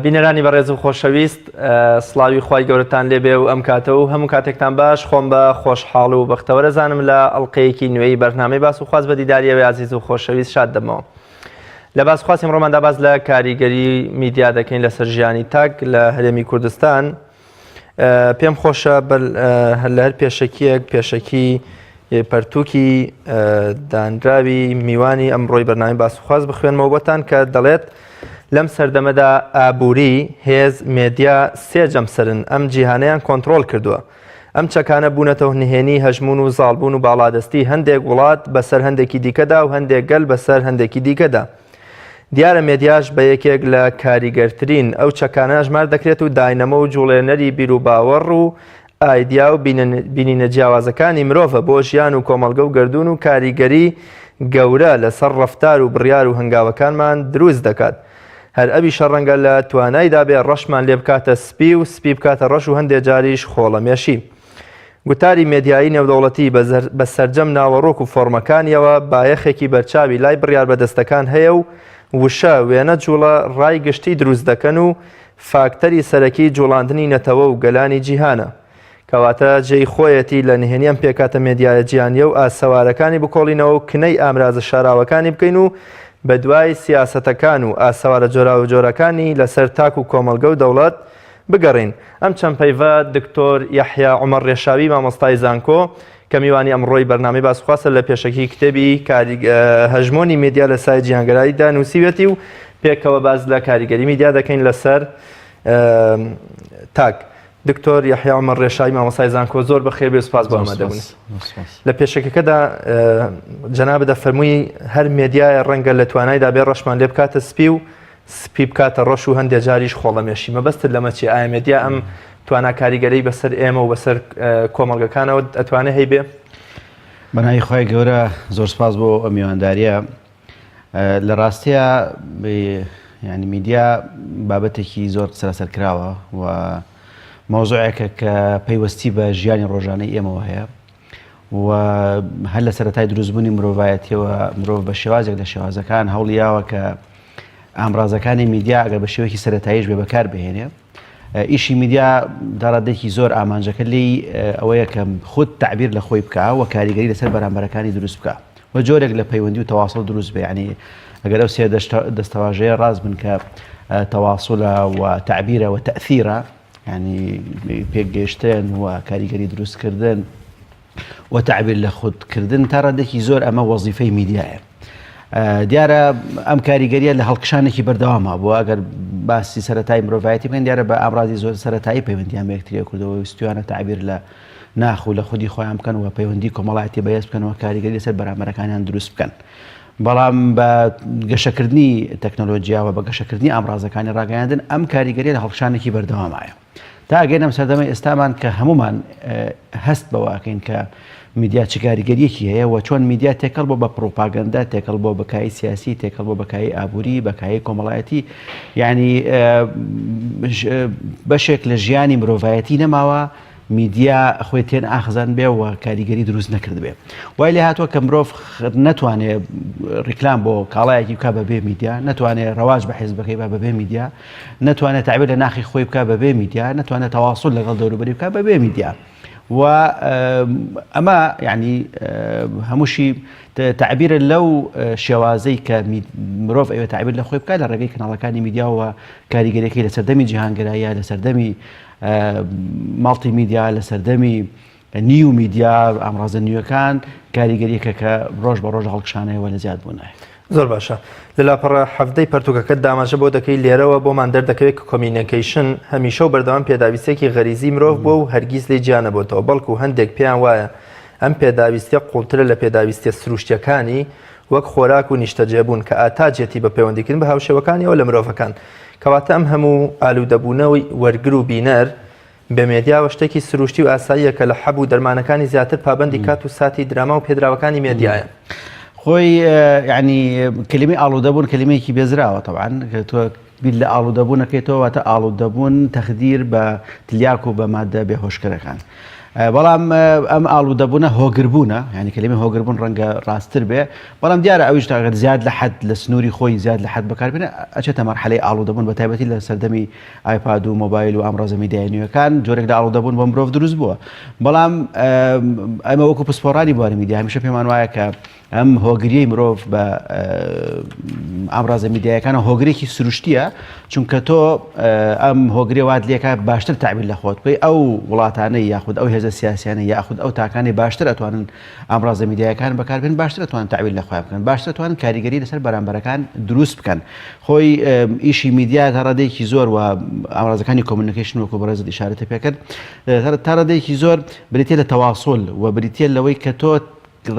بینەرانی بەڕێز و خۆشەویست سڵاوی خوای گەورەتان لێبێ و ئەم کاتە و هەموو کاتێکتان باش خۆم بە خۆشحاڵ و بەختەوەرەزانم لە ئەڵلقەیەکی نوێی بەرنامەی باس و خواست بە دیداری ئەوێ ئازیز و خۆشەویست شاد دەمەوە. لە باس خواست ئەمڕۆماندا باس لە کاریگەری میدیا دەکەین لەسەر ژیانی تاک لە هەرێمی کوردستان. پێم خۆشە هەر لە هەر پێشەکیەک پێشەکی پەرتووکی دانراوی میوانی ئەمڕۆی بەرنامی باسوخواز بخوێنمەوە بۆتان کە دەڵێت لەم سەردەمەدا ئابووری هێز مێدیا سێ جەمسەرن ئەم جیهانیان کۆنتترۆل کردووە ئەم چەکانە بوونەتەوە نهێنی هەژمون و زاڵبوون و باڵادەستی هەندێک وڵات بەسەر هەندێکی دیکەدا و هەندێک گەل بەسەر هەندێکی دیکەدا. دیارە مێدیاش بە یەکێک لە کاریگەرترین ئەو چەکانە ئەژمار دەکرێت و داینەمۆ و جوڵێنەری بیروباوەڕ و ئایدیا و بینینە جیاوازەکانی مرۆڤە بۆ ژیان و کۆمەڵگە و گەردوون و کاریگەری گەورە لەسەر ڕەفتار و بڕیار و هەنگاوەکانمان دروست دەکات. هەر ئەویشە ڕەنگە لە توانایدا بێ ڕەشمان لێ بکاتە سپی و سپی بکاتە ڕەش و هەندێ جاریش خۆڵەمێشی. گوتاری مێدیایی نێودەوڵەتی بە سەرجەم ناوەڕۆک و فۆڕمەکانیەوە بایەخێکی بەرچاوی لای بڕیاربەدەستەکان هەیە و وشە، وێنە، جوڵە ڕای گشتی دروست دەکەن و فاکتەری سەرەکی جوڵاندنی نەتەوە و گەلانی جیهانە. کەواتە جێی خۆیەتی لە نهێنی ئەم پێکهاتە مێدیایە جیهانیە و ئاسەوارەکانی بکۆڵینەوە و کنەی ئامرازە شاراوەکانی بکەین و بەدوای سیاسەتەکان و ئاسەوارە جۆراوجۆرەکانی لەسەر تاک و کۆمەڵگە و دەوڵەت بگەڕێین. ئەم چەند پەیڤە دکتۆر یەحیا عومەر ڕێشاوی مامۆستای زانکۆ کە میوانی ئەمڕۆی بەرنامەی باسوخواسە لە پێشەکی کتێبی هەژمۆنی میدیا لە سای جیهانگەراییدا نووسیویەتی و پێکەوە باس لە کاریگەری میدیا دەکەین لەسەر تاک. دکتۆر یەحیا عومەر ڕێشاوی مامۆستای زانکۆ زۆر بەخێر بێ سپاس بۆ ئامادەبوون. لە پێشەکەکەدا جەنابت دەفەرمووی هەر مێدیایە ڕەنگە لە توانایدا بێ ڕەشمان لێ بکاتە سپی و سپی بکاتە ڕەش و هەندێ جاریش خۆڵەمێشی. مەبەستت لەمە چیە؟ ئایا مێدیا ئەم توانا کاریگەرەی بەسەر ئێمە و بەسەر کۆمەڵگەکانەوە ئەتوانێ هەیبێ؟ بەناوی خوای گەورە زۆر سپاس بۆ ئەم میوانداریە. لە ڕاستیا یعنی میدیا بابەتێکی زۆر قسە لەسەر کراوە و مەوزوعێکە کە پەیوەستی بە ژیانی ڕۆژانەی ئێمەوە هەیە و هەر لە سەرەتای دروستبوونی مرۆڤایەتیەوە مرۆڤ بە شێوازێک لە شێوازەکان هەوڵیاوە کە ئامرازەکانی میدیا ئەگەر بە شێوەیەکی سەرەتاییش بێ بەکار بهێنێ ئیشی میدیا داڕادێکی زۆر ئامانجەکە لی ئەوەیە کە خود تعبیر لە خۆی بکە و کاریگەری لەسەر بەرامبەرەکانی دروست بکە و جۆرێک لە پەیوەندی و تەواصل دروست بێ ینی ئەگەر ئەو سێ دەستەواژەیە ڕاست بن کە تەواصلە و تعبیرە و تەثیرە ینی پێکگەیشتن و کاریگەری دروستکردن و تەعبیر لە خود کردن تا ڕادێکی زۆر ئەمە وەزیفەی میدیایە. دیارە ئەم کاریگەریە لە هەڵکشانێکی بەردەوامە بووە ئەگەر باسی سەتای مرۆڤایەتی بکەن دیارە بە ئامرازی زۆر سەتایی پەیوەندیان بە یەکتریە کردەوە ویستویانە تعبیر لە ناخ و لە خودی خۆیان بکەن و پەیوەندی کۆمەڵایەتی بەهێز بکەنەوە کاریگەری لەسەر بەرامبەرەکانیان دروست بکەن. بەڵام بە گەشەکردنی تەکنەلۆژیاوە بە گەشەکردنی ئامرازەکانی ڕاگەیاندن ئەم کاریگەری لە هەڵکشانێکی بەردەوامایە. تا ئەگەینە ئەم سەردەمەی ئێستامان کە هەمومان هەست بەوە ئەکەین کە میدیا چ کاریگەریەکی هەیە و چۆن میدیا تێکەڵ بۆ بە پڕوپاگەندە تێکەڵ بۆ بەکایی سیاسی تێکەڵ بۆ بەکایی ئابووری بەکایی کۆمەڵایەتی یعنی بەشێک لە ژیانی مرۆڤایەتی نەماوە میدیا خۆی تێن ئاخزان بێ و کاریگەری دروست نەکردبێ وای لێ هاتووە کە مرۆڤ نەتوانێ ڕیکلام بۆ کاڵایەکی بکە بەبێ میدیا نەتوانێ ڕەواج بە حیزبەکەی بە بەبێ میدیا نەتوانێت تەعبیر لە ناخی خۆی بکات بەبێ میدیا، نەتوانێت تەواصول لەگەڵ دەوروبەری بکات بەبێ میدیا. و ئەمە یعنی هەمووشی تەعبیرە لەو شێوازەی کە مرۆڤ ئەوێ تەعبیر لە خۆی بکات لە ڕێگەی کەناڵەکانی میدیاوە کاریگەریەکەی لە سەردەمی جیهانگەراییە لە سەردەمی ماڵتی میدیا لە سەردەمی نیو میدیا، ئامڕازە نوێکان کاریگەریەکە کە ڕۆژ بە ڕۆژ هەڵکشانەوە لە زیاد بوونایە. زۆر باشە. لە لاپەڕە حەڤدەی پەرتووکەکەتدا ئاماژە بۆ دەکەی لێرەوە بۆمان دەردەکەوێت کە communication هەمیشە و بەردەوام پێداویستییەکی غەریزی مرۆڤ بووە و هەرگیز لێی جیا نەبۆتەوە بەڵکو هەندێک پێیان وایە ئەم پێداویستیە قووڵترە لە پێداویستیە سروشتیەکانی وەک خۆراک و نیشتەجێبوون کە ئاتاجێتی بە پەیوەندیکردن بە هاوشێوەکانیەوە لە مرۆڤەکان. کەواتە ئەم هەموو ئالوودەبوونەی وەرگر و بینەر بە مێدیاوە شتێکی سروشتی و ئاساییە کە لە حەب و دەرمانەکانی زیاتر پابەندی کات و ساتی دراما و پێدراوەکانی مێدیایە. خۆی یعنی کلمی ئاڵوودەبوون کلمەیەکی بێزراوە تەبعەن کە تۆ بیر لە ئاڵوودەبوون ئەکەیتەوە واتە ئاڵوودەبوون تەخدیر بە تلیاک و بە مادە بێهۆشکەرەکان. بەڵام ئەم ئاڵوودەبوونە هۆگربوونە یعنی کەلیمەی هۆگربوون ڕەنگە ڕاستتر بێ بەڵام دیارە ئەویش تاگەر زیاد لە حەد لە سنووری خۆی زیاد لە حەد بەکاربێنێ ئەچێتە مەرحەلەی ئاڵوودەبوون بە تایبەتی لە سەردەمی ئایپاد و مۆبایل و ئامرازە میدیایە نوێکان جۆرێک لە ئاڵوودەبوون بۆ مرۆڤ دروست بووە بەڵام ئەمە وەکو پسپۆڕانی بواری میدیا هەمیشە پێمان وایە کە ئەم هۆگریەی مرۆڤ بە ئامرازە میدیایەکانە هۆگرێکی سروشتیە چونکە تۆ ئەم هۆگرێ وات لێکا باشتر تعبیر لە خۆت بکەی ئەو وڵاتانەی یاخود ئەو هێزە سیاسیانە یاخود ئەو تاکانی باشتر ئەتوانن ئامرازە میدیایەکان بەکاربێن باشتر ئەتوان تعبیر لە خۆیان بکەن باشتر ئەتوان کاریگەری لەسەر بەرامبەرەکان دروست بکەن خۆی ئیشی میدیا تا ڕادەیەکی زۆر و ئامرازەکانی communication وەکو بەڕێزت ئیشارەتە پێکرد تا ڕادەیەکی زۆر بریتە لە تەواصل و بریتە لەوەی کە تۆ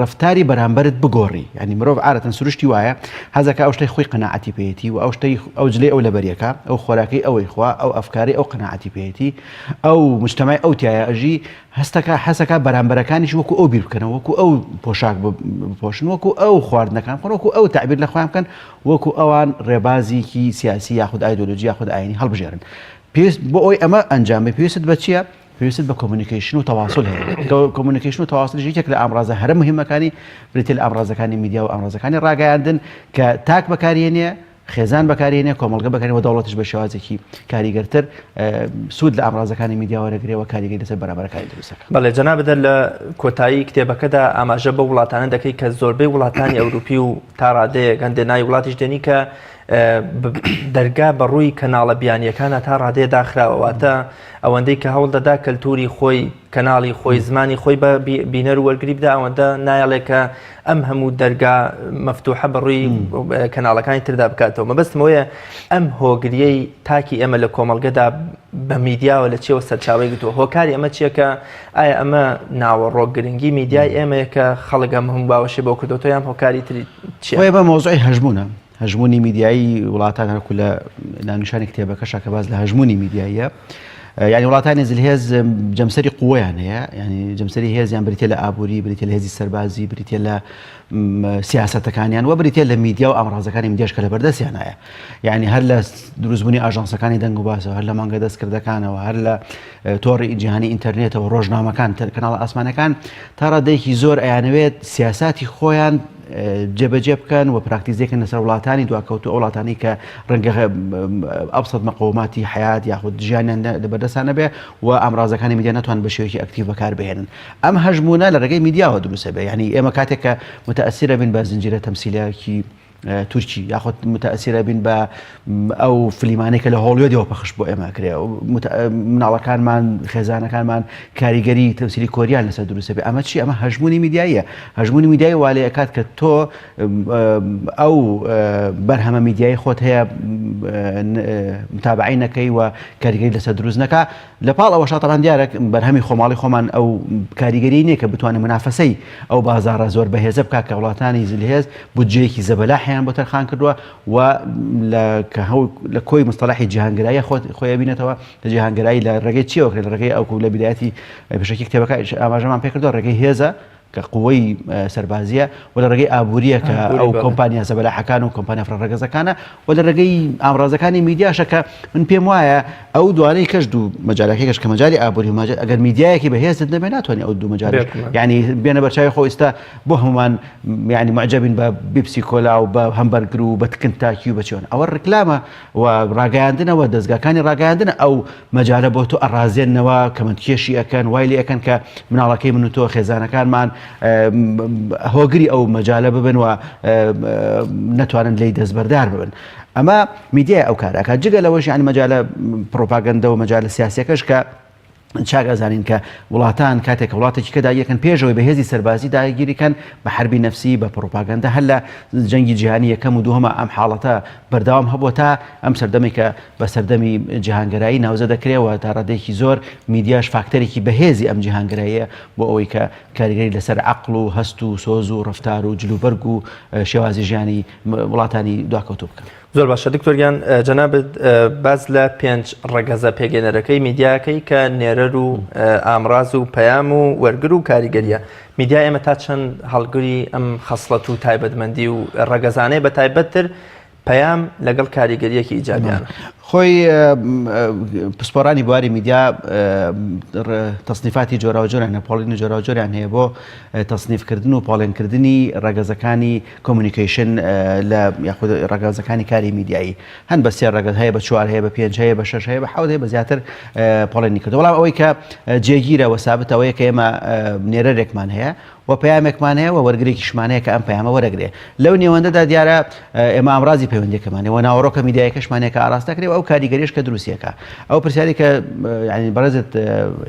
ڕەفتاری بەرامبەرت بگۆڕی یانی مرۆڤ عادەتەن سروشتی وایە حەزەکا ئەو شتەی خۆی قەناعەتی پێیەتی و ئەو شتەی ئەو جلەی ئەو لەبەریەکا ئەو خۆراکەی ئەوەی خوا ئەو ئەفکارەی ئەو قەناعەتی پێیەتی ئەو مجتەمای ئەو تایە ئەژی هەستەکە حەزەکا بەرامبەرەکانیش وەکو ئەو بیر بکەنەوە وەکو ئەو پۆشاک بپۆشن وەکو ئەو خواردنەکان بخۆن وەکو ئەو تەعبیر لە خۆیان بکەن وەکو ئەوان ڕێبازێکی سیاسی یاخود ئایدۆلۆژی یاخود ئاینی هەڵبژێرن پێویست بۆ ئەوەی ئەمە ئەنجام بێ پێویستت بە چییە؟ پێویستت بە communication و تەواصل هەیە. communication و تەواصلیش یەکێک لە ئامرازە هەرە مهمەکانی بریتیە لە ئامرازەکانی میدیا و ئامرازەکانی ڕاگەیاندن کە تاک بەکارهێنێ، خێزان بەکارهێنێ، کۆمەڵگە بەکارهێنێ و دەوڵەتیش بە شێوازێکی کاریگەرتر سوود لە ئامرازەکانی میدیا وەرەگرێ و کاریگەری لەسەر بەرامبەرەکانی دروست دەکات. بەڵێ جەنابت هەر لە کۆتایی کتێبەکەدا ئاماژە بەو وڵاتانە دەکەی کە زۆربەی وڵاتانی ئەوروپی و تا ڕادەیەک هەندێ ناوی وڵاتیش دێنی کە دەرگا بە ڕووی کەناڵە بیانیەکانە تا ڕادەیە داخراوە واتە ئەوەندەی کە هەوڵ دەدا کەلتوری خۆی کەناڵی خۆی زمانی خۆی بە بینەر و وەرگری بدا ئەوەندە نایەڵێ کە ئەم هەموو دەرگا مەفتوحە بە ڕووی کەناڵەکانی تردا بکاتەوە مەبەستمەوەیە ئەم هۆگریەی تاکی ئێمە لە کۆمەڵگەدا بە میدیاوە لە چیەوە سەرچاوەی گرتووە هۆکاری ئەمە چییە کە ئایا ئەمە ناوەڕۆک گرنگی میدیای ئێمەیە کە خەڵک ئەم هەموو باوەشی بۆ کردوەوە یان هۆکاری تری چییە؟ بە مەوزوعی هەژموونە هەژموونی میدیایی وڵاتان هەرکو لە ناونیشانی کتێبەکەشە کە باس لە هەژموونی میدیاییە یعنی وڵاتانی زلهێز جەمسەری قوەیان هەیە ینی جەمسەری هێزیان بریتە لە ئابووری بریتە لە هێزی سەربازی بریتە لە سیاسەتەکانیان و بریتە لە میدیا و ئامرازەکانی میدیاش کە لە بەردەستیان هەیە یعنی هەر لە دروستبوونی ئاژانسەکانی دەنگ و باسەوە هەر لە مانگە دەستکردەکانەوە هەر لە تۆڕی جیهانی ئینتەرنێتەوە ڕۆژنامەکان کەناڵە ئاسمانەکان تا ڕادەیەکی زۆر ئەیانەوێت سیاساتی خۆیان جێبەجێ بکەن و پراکتیزێکن لەسەر وڵاتانی دواکەوتو ئەو وڵاتانی کە ڕەنگە ئەبسەت مەقەوماتی حیات یاخود ژیانیان لە بەردەستان نەبێ و ئامرازەکانی میدیا ناتوان بە شێوەیەکی ئەکتیڤ بەکار بهێنن ئەم هەژموونە لە ڕێگەی میدیاوە دروستە بێ یعنی ئێمە کاتێک کە متەئەسیرە بین بە زنجیرە تەمسیلێکی تورکی یاخود متەئەسیرە بین بە ئەو فلیمانەی کە لە هۆڵیۆدەوە پەخش بۆ ئێمە کرێ مناڵەکانمان خێزانەکانمان کاریگەری تەمسیلی کۆریان لەسەر دروستە بێ ئەمە چی ئەمە هەژمونی میدیاییە هەژمونی میدیایی والێ ئەکات کە تۆ ئەو بەرهەمە میدیایی خۆت هەیە متابعی نەکەی و کاریگەری لەسەر دروست نەکا لە پاڵ ئەوەشا تەبعەن دیارە بەرهەمی خۆماڵی خۆمان ئەو کاریگەریی نییە کە بتوانێت مونافەسەی ئەو بازاڕە زۆر بەهێزە بکات کە وڵاتانی زلهێز بودجەیەکی زەبەلاحیان بۆ تەرخان کردووە و لە کە هەو لە کۆی مستەڵەحی جیهانگەرایی خۆت خۆی ئەبینێتەوە لە جیهانگەرایی لە ڕێگەی چیەوە کرێت لە ڕێگەی ئەو لە بیدایەتی پێشەکی کتێبەکە ئاماژەمان پێکردووە ڕێگەی هێزە کە قوەی سەربازیە و لە ڕێگەی ئابووریە کە ئەو کۆمپانیا زەبەلاحەکان و کۆمپانیا فرەڕەگەزەکانە و لە ڕێگەی ئامرازەکانی میدیاشە کە من پێم وایە ئەو دوانەی کەش دوو مەجالەکەی کەش کە مەجالی ئابووری مەجال ئەگەر میدیایەکی بەهێزت نەبێ ناتوانانی ئەو دوو مەجال یعنی بێنە بەرچاوی خۆ ئێستا بۆ هەمومان یعنی معجبین بە بیپسی کۆلا و بە هەمبەرگر و بە تکنتاکی و بە چۆن ئەوە ڕیکلامە و ڕاگەیاندنەوە دەزگاکانی ڕاگەیاندنە ئەو مەجالە بۆ تۆ ئەڕازێننەوە کەمەندکێشی ئەکەن وای لێ ئەکەن کە مناڵەکەی من و تۆ خێزانەکانمان هۆگری ئەو مەجالە ببن و نەتوانن لێی دەستبەردار ببن ئەمە میدیای ئەو کارەکە جگە لەوەش یعنی مەجالە پڕۆپاگەندە و مەجالە سیاسیەکەش کە چاک ئەزانین کە وڵاتان کاتێک کە وڵاتێکی کە داگیرکەن پێشەوەی بە هێزی سەربازی داگیریکەن بە حربی نەفسی بە پڕوپاگەندە هەر لە جەنگی جیهانی یەکەم و دووهەمە ئەم حاڵەتە بەردەوام هەبووە تا ئەم سەردەمێک کە بە سەردەمی جیهانگەرایی ناوزە دەکرێەوە تا ڕادەیەکی زۆر میدیاش فاکتەرێکی بەهێزی ئەم جیهانگەراییە بۆ ئەوەی کە کاریگەری لەسەر عەقڵ و هەست و سۆز و ڕەفتار و جلوبەرگ و شێوازی ژیانی وڵاتانی دواکەوتوو بکەن. زۆر باشە دکتۆر گیان جەنابت باس لە پێنج ڕەگەزە پێگەنەرەکەی میدیاکەی کە نێرەر و ئامراز و پەیام و وەرگر و کاریگەریە میدیا ئێمە تا چەند هەڵگری ئەم خەسڵەت و تایبەتمەندی و ڕەگەزانەیە بە تایبەتتر پەیام لەگەڵ کاریگەریەکی ئیجابیانە. خۆی پسپۆرانی بواری میدیا تەسنیفاتی جۆراوجۆریان هەیە، پۆڵینی جۆراوجۆریان هەیە بۆ تەسنیفکردن و پۆڵێنکردنی ڕەگەزەکانی communication لە یاخود ڕەگەزەکانی کاری میدیایی هەن بە سێ ڕەگەز هەیە بە چوار هەیە بە پێنج هەیە بە شەش هەیە بە حەوت هەیە بە زیاتر پۆڵێنی کردو بەڵام ئەوەی کە جێگیرە و سابتە ئەوەیە کە ئێمە نێرەرێکمان هەیە و پەیامێکمان هەیە و وەرگرێکیشمان هەیە کە ئەم پەیامە وەرەگرێ. لەو نێوەندەدا دیارە ئێمە ئامرازی پەیوەندیەکەمان هەیە و ناوەڕۆکە میدیایەکەشمان هەیە کە ئاراستە کرێ و ئەو کاریگەریش کە دروستیەکە. ئەو پرسیاری کە یعنی بەڕێزت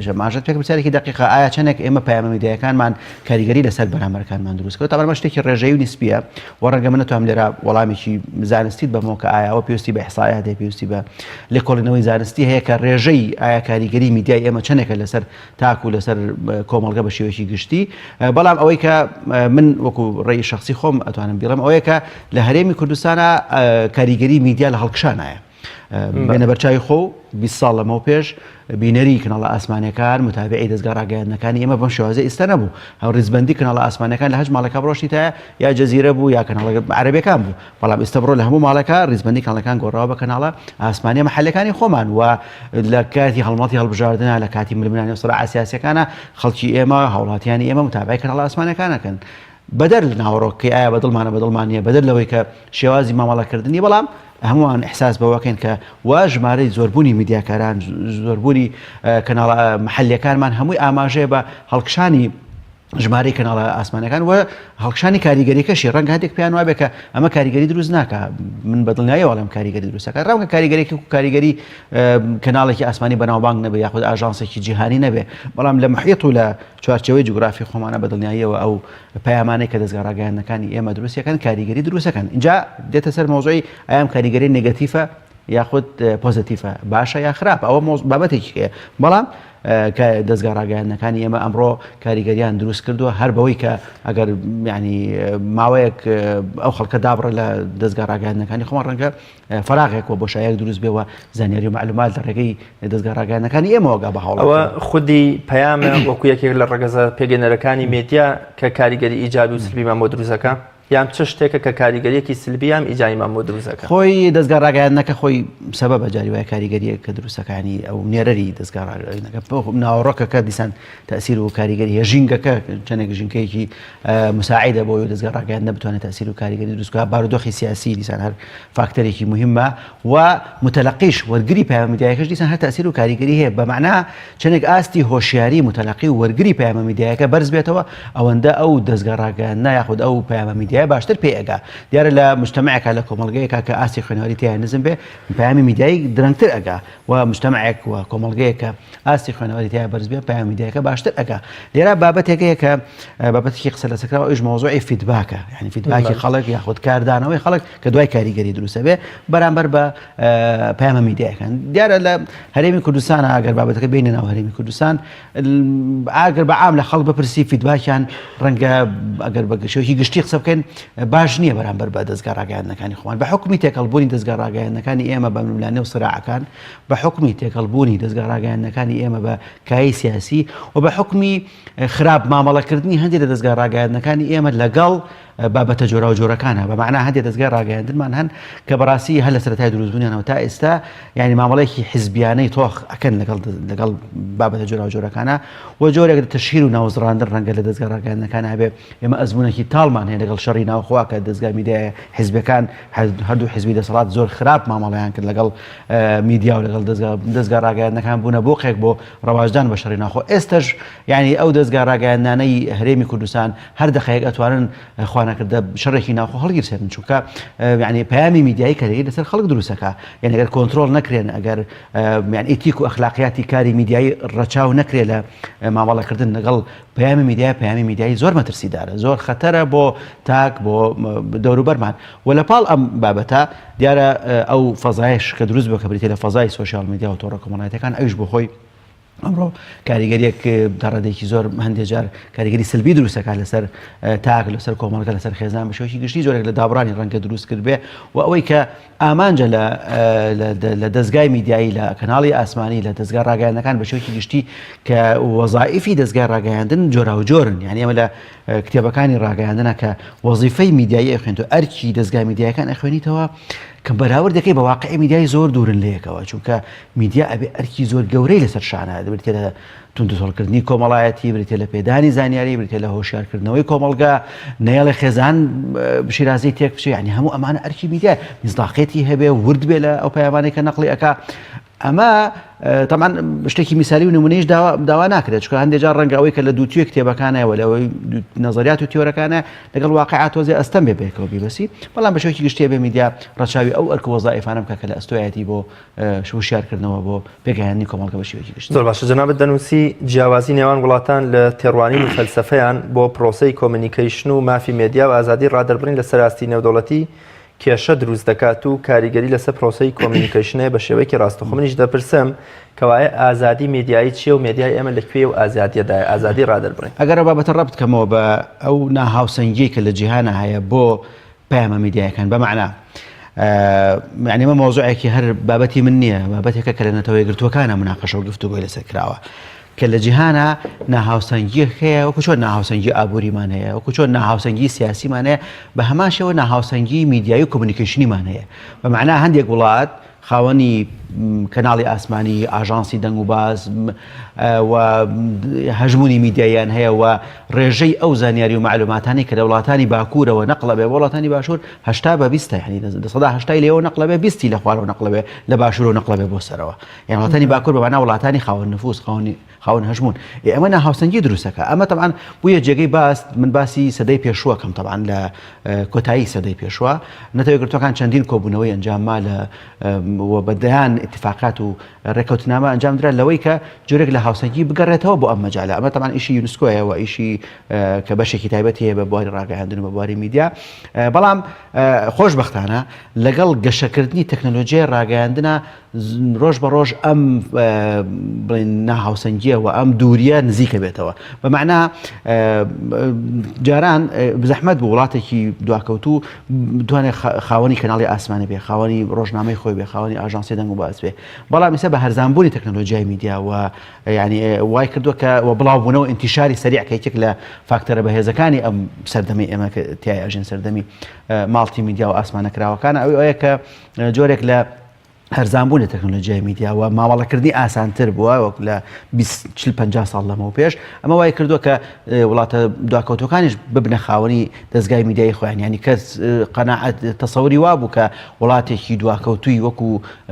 ئاماژەت پێ پرسیارێکی دەقیقە ئایا چەندێک ئێمە پەیامە میدیایەکانمان کاریگەری لەسەر بەرامبەرەکانمان دروست کرد؟ تابەن ئەمە شتێکی ڕێژەیی و نیسبیە و ڕەنگە من نەتوانم لێرە وەڵامێکی زانستیت بەمەوە کە ئایا ئەوە پێویستی بە ئیحسائیات هەیە پێویستی بە لێکۆڵینەوەی زانستی هەیە کە ڕێژەی ئایا کاریگەری میدیای ئێمە چەندێکە لەسەر تاک و لەسەر کۆمەڵگە بە شێوەیەکی گشتی بەڵام ئەوەی کە من وەکو ڕێی شخصی خۆم ئەتوانم بیڵم ئەوەیە کە لە هەرێمی کوردستانە کاریگەری میدیا لە هەڵکشانایە بێنە بەرچوی خۆ 20 ساڵ لەمەو پێش بینەری کەناڵە ئاسمانەکان متابعی دەزگا ڕاگەیاندنەکانی ئێمە بەم شێوازە ئێستا نەبوو هەو ڕیزبندی کەناڵە ئاسمانەکان لە هەچ ماڵەکە بڕۆشتی تا یا جەزیرە بوو یا کەناڵە عەرەبیەکان بوو بەڵام ئێستا بڕۆ لە هەموو ماڵێکا ڕیزبەندی کەناڵەکان گۆڕاوە بە کەناڵە ئاسمانیە مەحەلیەکانی خۆمان و لە کاتی هەڵمەتی هەڵبژاردنە لە کاتی ململانێ و سڕاعە سیاسیەکانە خەڵکی ئێمە هاوڵاتیانی ئێمە متابعەی کەناڵە ئاسمانەکان ئەکەن بەدەر لە ناوەڕۆکەکەی ئایا بەدڵمانە بەدڵمان نییە بەدەر لەوەی کە شێوازی مامەڵەکردنی بەڵام هەمووان ئیحساس بەوەکەین کە وا ژمارەی زۆربوونی میدیاکاران زۆربوونی کەناڵە محەلیەکانمان هەمووی ئاماژەیە بە هەڵکشانی ژمارەی کەناڵە ئاسمانەکان و هەڵکشانی کاریگەریەکەشی ڕەنگە هەندێک پێیان وابێ کە ئەمە کاریگەری دروست ناکە من بە دڵنیایی وەڵام کاریگەری دروستەکە ڕەنگە کاریگەرێکی و کاریگەری کەناڵێکی ئاسمانی بەناوبانگ نەبێ یاخود ئاژانسێکی جیهانی نەبێ بەڵام لە محیط و لە چوارچێوەی جوگرافی خۆمانە بە دڵنیاییەوە ئەو پەیامانەی کە دەزگا ڕاگەیاندنەکانی ئێمە دروستەکەن کاریگەری دروستەکەن اینجا دێتە سەر مەوزوعی ئایا کاریگەری negative ە یاخود positive ە باشە یا خراپە ئەوە بابەتێکی هەیە بەڵام کە دەزگا ڕاگەیاندنەکانی ئێمە ئەمڕۆ کاریگەریان دروست کردووە هەر بەوەی کە ئەگەر ینی ماوەیەک ئەو خەڵکە دابڕە لە دەزگا ڕاگەیاندنەکانی خۆمان ڕەنگە فراغێک و بۆشایەک دروست بێ و زانیاری و معلومات لە ڕێگەی دەزگا ڕاگەیاندنەکانی ئێمەوە گا بە هاوڵاتی. ئەوە خودی پەیامە وەکو یەکێک لە ڕەگەزە پێگەنەرەکانی مێدیا کە کاریگەری ئیجابی و سلبیمان بۆ دروست دەکا؟ یان چ شتێکە کە کاریگەریەکی سلبی یان ئیجاییمان بۆ دروست دەکات؟ خۆی دەزگا ڕاگەیاندنەکە خۆی سەبەبە جاری وایە کاریگەریەک کە دروستەکانی ئەو نێرەری دەزگا ڕاگەیاندنەکە ناوەڕۆکەکە دیسان تەسیر و کاریگەری هەیە ژینگەکە چەندێک ژینگەیەکی مساعیدە بۆ دەزگا ڕاگەیاندنە بتوانێت تەسیر و کاریگەری دروست بکات بارودۆخی سیاسی دیسان هەر فاکتەرێکی مهمە و متەلەقیش وەرگری پەیامە میدیایەکەش دیسان هەر تەسیر و کاریگەری هەیە بە مەعنا چەندێک ئاستی هۆشیاری موتەلەقی و وەرگری پەیامە میدیایەکە بەرز بێتەوە، ئەوەندە ئەو دەزگا ڕاگەیاندنە یاخود ئەو پەیامە میدیایە باشتر پێی ئەگا. دیارە لە موجتەمەعێکا، لە کۆمەڵگەیەکا کە ئاستی خوێنەواری تێیا نزم بێ، پەیامی میدیایی درەنگتر ئەگا و موجتەمەعێک و کۆمەڵگەیەک کە ئاستی خوێنەواری تێیا بەرز بێ، پەیامە میدیایەکە باشتر ئەگا. لێرە بابەتێک هەیە کە بابەتێکی قسە لەسەرکراوە، ئەویش مەوزوعی feedback ە، یانی feedback ی خەڵک یاخود کاردانەوەی خەڵک کە دوای کاریگەری دروست ئەبێ بەرامبەر بە پەیامە میدیایەکان. دیارە لە هەرێمی کوردستان ئەگەر بابەتەکە بینە ناو هەرێمی کوردستان ئاگەر بە عام لە خەڵک بپرسی feedback یان ڕەنگە ئەگەر بە گشتێکی گشتی قسە بکەین باش نییە بەرامبەر بە دەزگا ڕاگەیاندنەکانی خۆمان بە حکومی تێکەڵبوونی دەزگا ڕاگەیاندنەکانی ئێمە بە ململانێ و سراعەکان بە حکومی تێکەڵبوونی دەزگا ڕاگەیاندنەکانی ئێمە بە کایەی سیاسی و بە حکومی خراپ مامەڵەکردنی هەندێک لە دەزگا ڕاگەیاندنەکانی ئێمە لەگەڵ بابەتە جۆراوجۆرەکانە، بە مەعنا هەندێ دەزگای ڕاگەیاندنمان هەن کە بەڕاستی هەر لە سەرەتای دروستبوونیانەوە تا ئێستا یانی مامەڵەیەکی حیزبیانەی تۆخ ئەکەن لەگەڵ لەگەڵ بابەتە جۆراوجۆرەکانە و جۆرێک لە تەشهیر و ناوزڕاندن ڕەنگە لە دەزگا ڕاگەیاندنەکان هەبێ. ئێمە ئەزموونێکی تاڵمان هەیە لەگەڵ شەڕی ناوخۆ کە دەزگا میدیایە حیزبیەکان هەردوو حیزبی دەسەڵات زۆر خراپ مامەڵەیان کرد لەگەڵ میدیا و لەگەڵ دەزگا دەزگا ڕاگەیاندنەکان بوونە بۆقێک بۆ ڕەواجدان بە شەڕی ناوخۆ. ئێستەش یانی ئەو دەزگا ڕاگەیاندنانەی هەرێمی کوردستان هەر دەقەیەک ئەتوانن خوانەکردە شەڕێکی ناوخۆ هەڵگیرسێنن چونکە یعنی پەیامی میدیایی کاریگەری لەسەر خەڵک دروستەکە یعنی ئەگەر کۆنترۆڵ نەکرێن ئەگەر یعنی ئیتیک و ئەخلاقیاتی کاری میدیایی ڕەچاو نەکرێت لە مامەڵەکردن لەگەڵ پەیامی میدیای پەیامی میدیایی زۆر مەترسیدارە زۆر خەتەرە بۆ تاک بۆ دەوروبەرمان و لە پاڵ ئەم بابەتە دیارە ئەو فەزایش کە دروست بووە کە بریتیە لە فەزای social media و تۆڕە کۆمەڵایەتیەکان ئەویش بۆ خۆی ئەمڕۆ کاریگەریەک تا ڕادەیەکی زۆر هەندێک جار کاریگەری سلبی دروستەکات لەسەر تاک لەسەر کۆمەڵگە لەسەر خێزان بە شێوەیەکی گشتی جۆرێک لە دابڕانی ڕەنگە دروست کردبێ و ئەوەی کە ئامانجە لە لە دەزگای میدیایی لە کەناڵی ئاسمانی لە دەزگا ڕاگەیاندنەکان بە شێوەیەکی گشتی کە وەزائیفی دەزگای ڕاگەیاندن جۆراوجۆرن یعنی ئەمە لە کتێبەکانی ڕاگەیاندنە کە وەزیفەی میدیایی ئەخوێنیتەوە ئەرکی دەزگا میدیایەکان ئەخوێنیتەوە. کە بەراورد دەکەی بە واقعی میدیای زۆر دوورن لە یەکەوە چونکە میدیا ئەبێ ئەرکی زۆر گەورەی لەسەر شانە بریتە لە توندوتۆڵکردنی کۆمەڵایەتی بریتە لە پێدانی زانیاری بریتە لە هۆشیارکردنەوەی کۆمەڵگا نەیەڵێ خێزان شیرازەی تێک بچێ یعنی هەموو ئەمانە ئەرکی میدیا میزداقێتی هەبێ ورد بێ لە ئەو پەیامانەی کە نەقلی ئەکا ئەمە تەمان شتێکی میسالی و نمونەیش داوا ناکرێت چونکە هەندێک جار ڕەنگە ئەوەی کە لە دووتوێ کتێبەکانەوە لەوەی نەزەریات و تیۆرەکانە لەگەڵ واقع تۆزێ ئەستەم بێ بێکەوە بیبەسی بەڵام بە شێوەیەکی گشتی بێ میدیا ڕەچاوی ئەو ئەرک و وەزائیفانە بکە کە لە ئەستۆیەتی بۆ هۆشیارکردنەوە بۆ پێگەیاندنی کۆمەڵگە بە شێوەیەکی گشتی. زۆر باشە جەنابت دەنووسی جیاوازی نێوان وڵاتان لە تێڕوانین و فەلسەفەیان بۆ پرۆسەی communication و مافی مێدیا و ئازادی ڕادەربڕین لەسەر ئاستی نێودەوڵەتی کێشە دروست دەکات و کاریگەری لەسەر پرۆسەی communication هەیە بە شێوەیەکی ڕاستەوخۆ منیش دەپرسم کەوایە ئازادی مێدیایی چییە و مێدیای ئێمە لە کوێ و ئازادیەدایە ئازادی ڕادەربڕین؟ ئەگەر ئەو بابەتە ڕەبت کەمەوە بە ئەو ناهاوسەنگیەی کە لە جیهانا هەیە بۆ پەیامە میدیایەکان بە مەعنا یعنی ئەمە مەوزوعێکی هەر بابەتی من نییە بابەتێکە کە لە نەتەوە یەکگرتووەکانە مناقەشە و گفتوگۆی لەسەر کراوە کە لە جیهانا ناهاوسەنگیەک هەیە وەکو چۆن ناهاوسەنگی ئابووریمان هەیە وەکو چۆن ناهاوسەنگی سیاسیمان هەیە بە هەمان شێوە ناهاوسەنگی میدیایی و communication یمان هەیە بە مەعنا هەندێک وڵات خاوەنی کەناڵی ئاسمانی ئاژانسی دەنگ و باز و هەژمونی میدیاییان هەیە و ڕێژەی ئەو زانیاری و معلوماتانی کە لە وڵاتانی باکوورەوە نەقڵە بێ بۆ وڵاتانی باشوور هەشتا بە بیستە یعنی 80% لێەوە نەقڵە بێ بیستی لە خوارەوە نەقڵە بێ لە باشوورەوە نەقڵە بێ بۆ سەرەوە یان وڵاتانی باکوور بە مانا وڵاتانی خاوەن نفوس خاوەنی خاوەن هەژموون ئێ ئەمە ناهاوسەنگی دروستەکە ئەمە تەبعەن بوویە جێگەی باس من باسی سەدەی پێشووەکەم تەبعەن لە کۆتایی سەدەی پێشوە نەتەوە یەکگرتووەکان چەندین کۆبوونەوەی ئەنجام ما لە و بە دەیان ئیتفاقات و ڕێککەوتنامە ئەنجام درا لەوەی کە جۆرێک لە هاوسەنگی بگەڕێتەوە بۆ ئەم مەجالە ئەمە تەبعەن ئیشی یونسکۆیە و ئیشی کە بەشێکی تایبەتی هەیە بە بواری ڕاگەیاندن و بە بواری میدیا بەڵام خۆشبەختانە لەگەڵ گەشەکردنی تەکنەلۆژیای ڕاگەیاندنە ڕۆژ بە ڕۆژ ئەم بڵێن ناهاوسەنگیە و ئەم دووریە نزیکە بێتەوە بە مەعنا جاران زەحمەت بوو وڵاتێکی دواکەوتوو بتوانێت خاوەنی کەناڵی ئاسمانی بێ خاوەنی ڕۆژنامەی خۆی بێ خاوەنی ئاژانسی دەنگ و باس بێ بەڵام ئێستا بە هەرزانبوونی تەکنەلۆژیای میدیا و یعنی وای کردووە کە و بڵاوبوونەوە ئینتیشاری سەریع کە یەکێک لە فاکتەرە بەهێزەکانی ئەم سەردەمی ئێمە کە تیای ئەژین سەردەمی ماڵتی میدیا و ئاسمانە کراوەکانە ئەوی ئەوەیە کە جۆرێک لە هەرزان بوون لە تەکنۆلۆژیای میدیا و مامەڵەکردنی ئاسانتر بووە وەک لە 40 50 ساڵ لەمەو پێش ئەمە وای کردووە کە وڵاتە دواکەوتەکانیش ببنە خاوەنی دەستگای میدیایی خۆیان ینی کەس قەناعەت تەسەوری وا بوو کە وڵاتێکی دواکەوتووی وەکو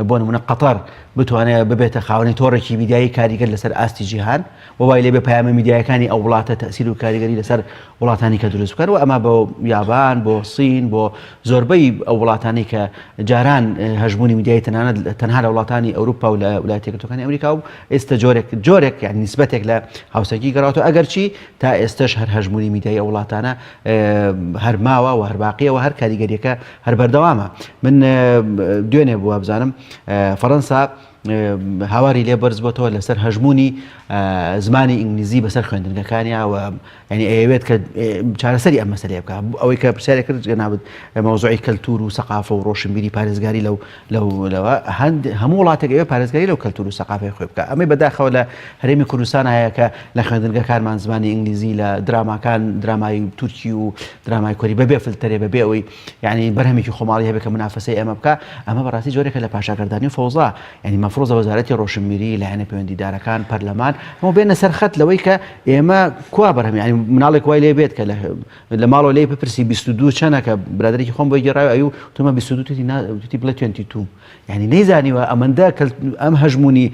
بۆ نمونە قەتەر بتوانێت ببێتە خاوەنی تۆڕێکی میدیایی کاریگەر لەسەر ئاستی جیهان و وای لێبێ پەیامە میدیایەکانی ئەو وڵاتە تەسیر و کاریگەری لەسەر وڵاتانی کە دروست بکەن و ئەمە بۆ یابان بۆ سین بۆ زۆربەی ئەو وڵاتانی کە جاران هەژمونی میدیایی تەنانەت تەنها لە وڵاتانی ئەوروپا و لە ویلایەتە یەکگرتووەکانی ئەمریکا و ئێستا جۆرێک جۆرێک یان نیسبەتێک لە هاوسەنگی گەڕاوەتەوە ئەگەرچی تا ئێستش هەر هەژمونی میدیایی ئەو وڵاتانە هەر ماوە و هەر باقیە و هەر کاریگەریەکە هەر بەردەوامە من دوێنێ بووە بزانم فەڕەنسا هاواری لێ بەرز بۆتەوە لەسەر هەژمونی زمانی ئینگلیزی بەسەر خوێندنگەکانیا و یعنی ئەیەوێت کە چارەسەری ئەم مەسەلەیە بکە ئەوەی کە پرسیارێک کرد جەنابت مەوزوعی کەلتور و سەقافە و ڕۆشنبیری پارێزگاری لەو لەو لەوە هەند هەموو وڵاتێک ئەوێ پارێزگاری لەو کەلتور و سەقافەی خۆی بکە ئەمەی بەداخەوە لە هەرێمی کوردستان هەیە کە لە خوێندنگەکانمان زمانی ئینگلیزی لە دراماکان درامای تورکی و درامای کۆری بەبێ فلتەرێ بەبێ ئەوەی یعنی بەرهەمێکی خۆماڵی هەبێت کە منافەسەی ئێمە بکە ئەمە بەڕاستی جۆرێکە لە پاشاگەردانی و فەوزا یعنی مەفروزە وەزارەتی ڕۆشنبیری لایەنە پەیوەندیدارەکان پەرلەمان هەموو بێنە سەر خەت لەوەی کە ئێمە کوا بەرهەم یعنی مناڵێک وای لێ بێت کە لە ماڵەوە لێی بپرسی 22 چەنە کە برادێکی خۆم بۆی گێڕاوە ئەو تۆمە 22 توتی نا توتی بڵێ 22 یعنی نەیزانیوە ئەمەندە ئەم هەژمونی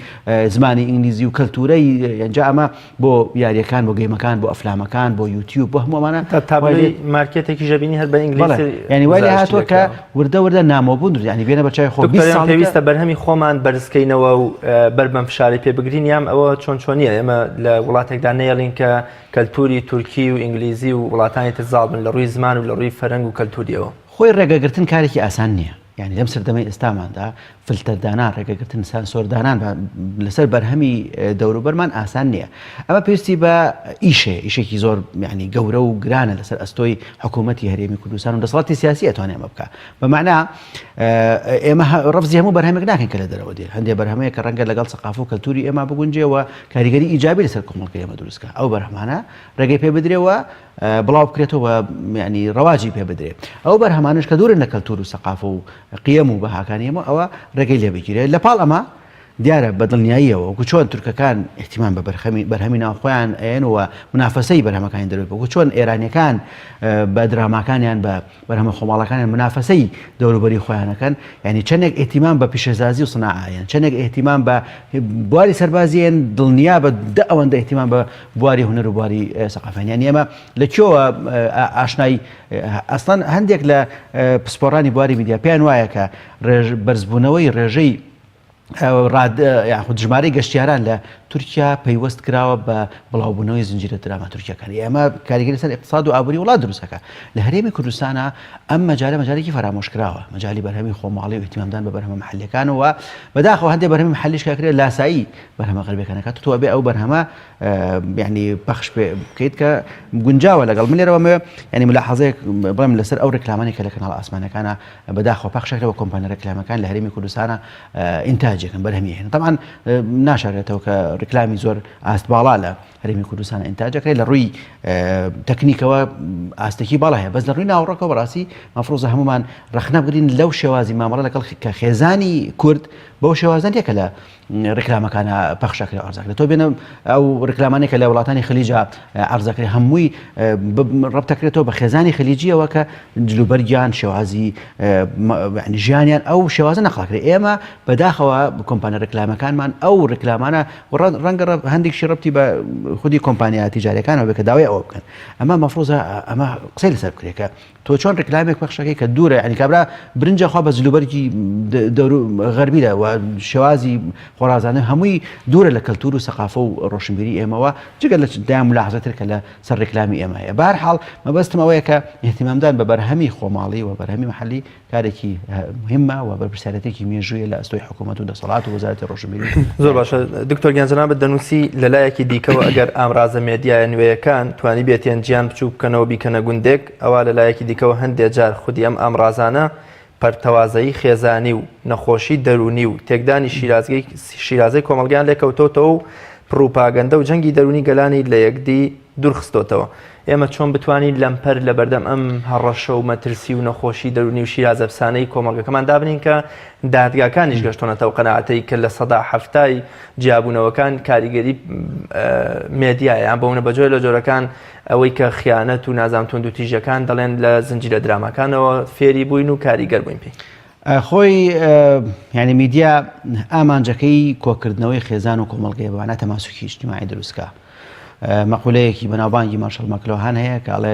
زمانی ئینگلیزی و کەلتورەی ینجا ئەمە بۆ یاریەکان بۆ game ەکان بۆ ئەفلامەکان بۆ یوتیوب بۆ هەموو ئەمانە تا تابلۆی مارکێتێکی ژەبینی هەر بە ئینگلیزی ینی وای لێ هاتووە کە وردە وردە نامۆبوون دروست ینی بێنە بەرچاوی خۆ 20 ساڵ پێویستە بەرهەمی خۆمان بەرزکەینەوە و بەر بەم فشارەی پێ بگرین یام ئەوە چۆن چۆنیە ئێمە لە وڵاتێکدا نەیەڵین کە کەلتوری تورکی و ئینگلیزی و وڵاتانی تر زاڵ بن لە ڕووی زمان و لە ڕووی فەرەنگ و کەلتوریەوە. خۆی ڕێگەگرتن کارێکی ئاسان نییە. یانی لەم سەردەمەی ئێستاماندا فلتەر دانان، ڕێگەگرتن، سانسۆر دانان لەسەر بەرهەمی دەوروبەرمان ئاسان نییە. ئەمە پێویستی بە ئیشێ، ئیشێکی زۆر یعنی گەورە و گرانە لەسەر ئەستۆی حکوومەتی هەرێمی کوردستان و دەسەڵاتی سیاسی ئەتوانێ ئەمە بکا. بە مەعنا ئێمە ڕەفزی هەموو بەرهەمێک ناکەین کە لە دەرەوە دێ. هەندێ بەرهەمەیە کە ڕەنگە لەگەڵ سەقافە و کەلتوری ئێمە بگونجێ و کاریگەری ئیجابی لەسەر کۆمەڵگەی ئێمە دروست کا. ئەو بەرهەمانە ڕێگەی پێ بدرێ و بڵاو بکرێتەوە یعنی ڕەواجی پێ بدرێ ئەو بەرهەمانش کە دوورن لە کەلتور و سەقافە و قیەم و بەهاکانی ئێمە ئەوە ڕێگەی لێ بگیرێت لە پاڵ ئەمە دیارە بە دڵنیاییەوە وەکو چۆن تورکەکان ئیهتیمام بە بەرخەمی بەرهەمی ناوخۆیان ئەیەن و منافەسەی بەرهەمەکانی دەرەوەی وەکو چۆن ئێرانیەکان بە دراماکانیان بە بەرهەمە خۆماڵەکانیان منافەسەی دەوروبەری خۆیان ئەکەن یعنی چەندێک ئیهتیمام بە پیشەسازی و سناعەیەن چەندێک ئیهتیمام بە بواری سەربازیەن دڵنیا بە دە ئەوەندە ئیهتیمام بە بواری هونەر و بواری سەقافیان یعنی ئێمە لە کوێوە ئاشنای ئەسڵەن هەندێک لە پسپۆڕانی بواری میدیا پێیان وایە کە بەرزبوونەوەی ڕێژەی یاخود ژمارەی گەشتیاران لە تورکیا پەیوەست کراوە بە بڵاوبوونەوەی زنجیرە دراما تورکیەکان ئەمە کاریگەری سەر اقتصاد و ئابووری وڵات دروستەکە لە هەرێمی کوردستانە ئەم مەجالە مەجالێکی فەرامۆش کراوە مەجالی بەرهەمی خۆماڵی و اهتمامدان بە بەرهەمە محلەکانەوە بەداخەوە هەندێک بەرهەمی محلیش کاکرێت لاسایی بەرهەمە غەربیەکانەکە تۆ ئەبێ ئەو بەرهەمە یعنی پەخش بکەیت کە گونجاوە لەگەڵ من لێرەوە مەوێ یعنی ملاحەزەیەک بڵێم لەسەر ئەو ڕێکلامانی کە لە کەناڵ ئاسمانەکانە بەداخەوە پەخشەکرێ کۆمپانیا ڕێکلامەکان لە هەرێمی کوردستانە ئینتاجێکن بەرهەمی هێن طبعا ناشارێتەوە کە ڕیکلامی زۆر ئاست باڵا لە هەرێمی کوردستان ئینتاجەکرێت لە ڕووی تەکنیکەوە ئاستێکی باڵا هەیە بەس لە ڕووی ناوەڕۆکەوە بەڕاستی مەفروزە هەمومان ڕەخنە بگرین لەو شێوازی مامەڵە لەگەڵ کە خێزانی کورد بەو شێوازە نییە کە لە ڕیکلامەکانە پەخشەکرێ عەرزەکرێت تۆ بێنە ئەو ڕیکلامانەی کە لە وڵاتانی خلیجا عەرزەکرێ هەمووی ڕەبتەکرێتەوە بە خێزانی خلیجیەوە کە جلوبەرگیان شێوازی ژیانیان ئەو شێوازە نەقڵەکرێ ئێمە بەداخەوە کۆمپانیا ڕیکلامەکانمان ئەو ڕیکلامانە ڕەنگە هەندێکشی ڕەبتی بە خودی کۆمپانیا تیجاریەکانەوە بێت کە داوای ئەوە بکەن ئەمە مەفروزە ئەمە قسەی لەسەر بکرێت کە تۆ چۆن ڕیکلامێک پەخشەکەی کە دوورە یعنی کابرا برنجە خوا بە جلوبەرگی غەربیدا و شێوازی خۆڕازانە هەمووی دوورە لە کەلتور و سەقافە و ڕۆشنبیری ئێمەوە جگە لە دایان ملاحظەتر کە لە سەر ڕیکلامی ئێمە هەیە بەهەر حاڵ مەبەستم ئەوەیە کە اهتمامدان بە بەرهەمی خۆماڵی و بەرهەمی محلی کارێکی مهمە و بەرپرسیارەتێکی مێژوویە لە ئەستۆی حکوومەت و دەسەڵات و وەزارەتی ڕۆشنبیری. زۆر باشە دکتۆر گیان جەنابت دەنووسی لەلایەکی دیکەوە ئەگەر ئامرازە مێدیایە نوێیەکان توانیبێتیان جیان بچووک بکەنەوە بیکەنە گوندێک ئەوا لەلایەکی دیکەوە هەندێ جار خودی ئەم ئامرازانە پەرتەوازەیی خێزانی و نەخۆشی دەروونی و تێکدانی شیرازگەی شیرازەی کۆمەڵگەیان لێکەوتۆتەوە و پڕوپاگەندە و جەنگی دەروونی گەلانی لە یەکدی دوورخستۆتەوە. ئێمە چۆن بتوانین لەمپەر لەبەردەم ئەم هەڕەشە و مەترسی و نەخۆشی دەروونی و شیرازەپسانەی کۆمەڵگەکەمان دابنین کە دادگاکانیش گەشتۆنەتە ئەو قەناعەتەی کە 70%ی جیابوونەوەکان کاریگەری مێدیایە یان بەونە بە جۆرە لە جۆرەکان ئەوەی کە خیانەت و نازام توندوتیژەکان دەڵێن لە زنجیرە دراماکانەوە فێری بووین و کاریگەر بووین پێی. خۆی یعنی میدیا ئامانجەکەی کۆکردنەوەی خێزان و کۆمەڵگەیە بە مانا تەماسوکی ئیجتیماعی دروستکە. مەقولەیەکی بەناوبانگی مارشال ماکلۆهان هەیە کە ئەڵێ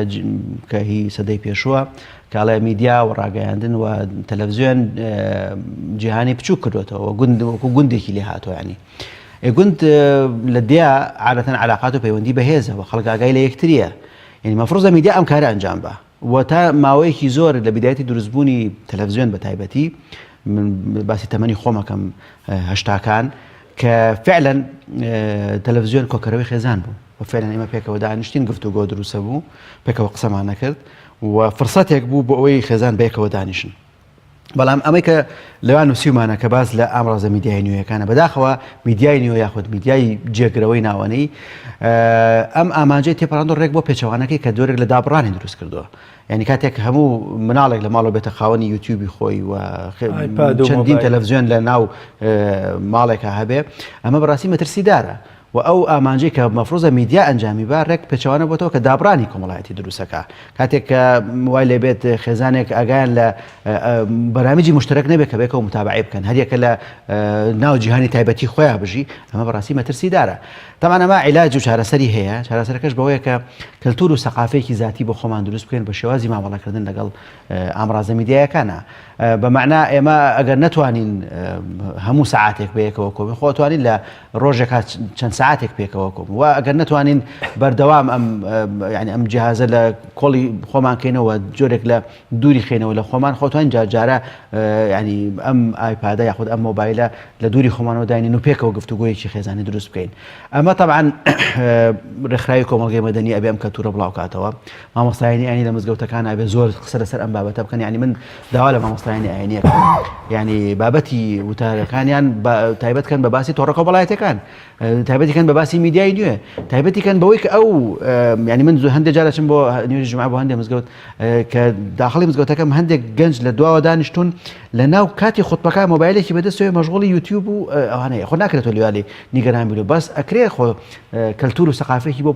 کە هی سەدەی پێشووە کە ئەڵێ میدیا و ڕاگەیاندن و تەلەڤزیۆن جیهانی بچووک کردوێتەوە گوند وەکو گوندێکی لێ هاتووە ینی گوند لە دیا عادەتەن علاقات و پەیوەندی بەهێزە و خەڵک ئاگای لە یەکتریە یعنی مەفروزە میدیا ئەم کارە ئەنجام بە و تا ماوەیەکی زۆر لە بدایەتی دروستبوونی تەلەڤزیۆن بە تایبەتی من باسی تەمەنی خۆمەکەم هەشتاکان کە فعلا تەلەڤزیۆن کۆکەرەوەی خێزان بوو و فعلا ئێمە پێکەوە دانیشتین گفتوگۆ دروستە بوو پێکەوە قسەمان نەکرد و فرسەتێک بوو بۆ ئەوەی خێزان بەیەکەوە دانیشن بەڵام ئەمەی کە لەوان نووسیومانە کە باس لە ئامرازە میدیای نوێیەکانە بەداخەوە میدیای نوێ یاخود میدیای جێگرەوەی ناوەنەی ئەم ئامانجەی تێپەڕاندۆ ڕێک بۆ پێچەوانەکەی کە جۆرێک لە دابڕانی دروست کردووە یعنی کاتێک هەموو مناڵێک لە ماڵەوە بێتە خاوەنی یوتیوبی خۆی و چەندین تەلەڤزیۆن لە ناو ماڵێکا هەبێ ئەمە بەڕاستی مەترسیدارە و ئەو ئامانجەی کە مەفروزە میدیا ئەنجامی با ڕێک پێچەوانە بۆتەوە کە دابڕانی کۆمەڵایەتی دروستەکە کاتێک کە وای لێبێت خێزانێک ئاگایان لە بەرامجی مشترک نەبێت کە بێکەوە متابعی بکەن هەریەکە لە ناو جیهانی تایبەتی خۆیان بژی ئەمە بەڕاستی مەترسیدارە تەبعەن ئەمە عیلاج و چارەسەری هەیە، چارەسەرەکەش بەوەیە کە کەلتور و سەقافەیەکی زاتی بۆ خۆمان دروست بکەین بە شێوازی مامەڵەکردن لەگەڵ ئامرازە میدیایەکانە. بە مەعنا ئێمە ئەگەر نەتوانین هەموو سەعاتێک بەیەکەوە کۆبین، خۆ ئەتوانین لە ڕۆژێکا چەند سەعاتێک پێکەوە کۆبین و ئەگەر نەتوانین بەردەوام ئەم یعنی ئەم جیهازە لە کۆڵی خۆمان کەینەوە جۆرێک لە دووری خەینەوە لە خۆمان خۆ توانین جار جارە یعنی ئەم ئایپادە یاخود ئەم مۆبایلە لە دووری خۆمانەوە داینین و پێکەوە گفتوگۆیەکی خێزانی دروست بکەین ئەمە طبعا ڕێکخراوی کۆمەڵگەی مەدەنی ئەبێ ئەم کەلتورە بڵاو کاتەوە مامۆستایانی ئاینی لە مزگەوتەکان ئەبێ زۆر قسە لەسەر ئەم بابەتە بکەن یعنی من داوا لە مامۆستایانی ئاینیەکەم یعنی بابەتی وتارەکانیان تایبەت کەن بە باسی تۆڕە کۆمەڵایەتیەکان تایبەتی. تایبەتی کەن بە باسی میدیای نوێ تایبەتی کەن بەوەی کە ئەو ینی من زۆر هەندێک جارەچم بۆ نوێژی جمعە بۆ هەندێک مزگەوت کە داخڵی مزگەوتەکەم هەندێک گەنج لە دواوە دانیشتون لە ناو کاتی خوتبەکە مۆبایلێکی بەدەستەوەی مەشغوڵی یوتیوب و ئەوانەیە خۆ ناکرێت تۆ لێوالی نیگەران بیت و بەس ئەکرێ خۆ کەلتور و سەقافێکی بۆ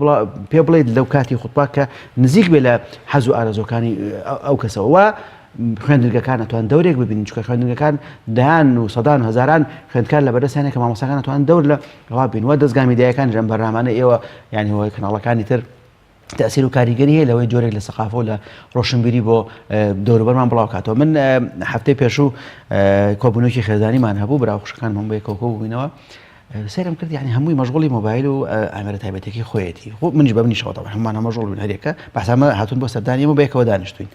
پێ بڵێیت لەو کاتی خوتبە کە نزیک بێ لە حەز و ئارەزوەکانی ئەو کەسەوە و خوێندنگەکان ئەتوان دەورێک ببینن چونکە خوێندنگەکان دەیان و سەدان و هەزاران خوێندکار لە بەردەستیانە کە مامۆستاکان ئەتوان دەور لە ئەوە بین و دەزگا میدیایەکان ئەم بەرنامانە ئێوە یعنی هۆی کەناڵەکانی تر تەسیر و کاریگەری هەیە لەوەی جۆرێک لە سەقافە و لە ڕۆشنبیری بۆ دەوروبەرمان بڵاو کاتەوە من هەفتەی پێشوو کۆبوونەوەکی خێزانیمان هەبوو برا خوشەکانم هەموو بەیەکەوە کۆبووینەوە سەیرم کرد یعنی هەمووی مەشغوڵی مۆبایل و ئامێرە تایبەتەکەی خۆیەتی خۆ منیش بە منیشەوە طبعا هەموومان مەشغوڵ بووین هەریەکە بەسامە هاتوون بۆ سەردانی ئێمە بەیەکەوە دانیشتوین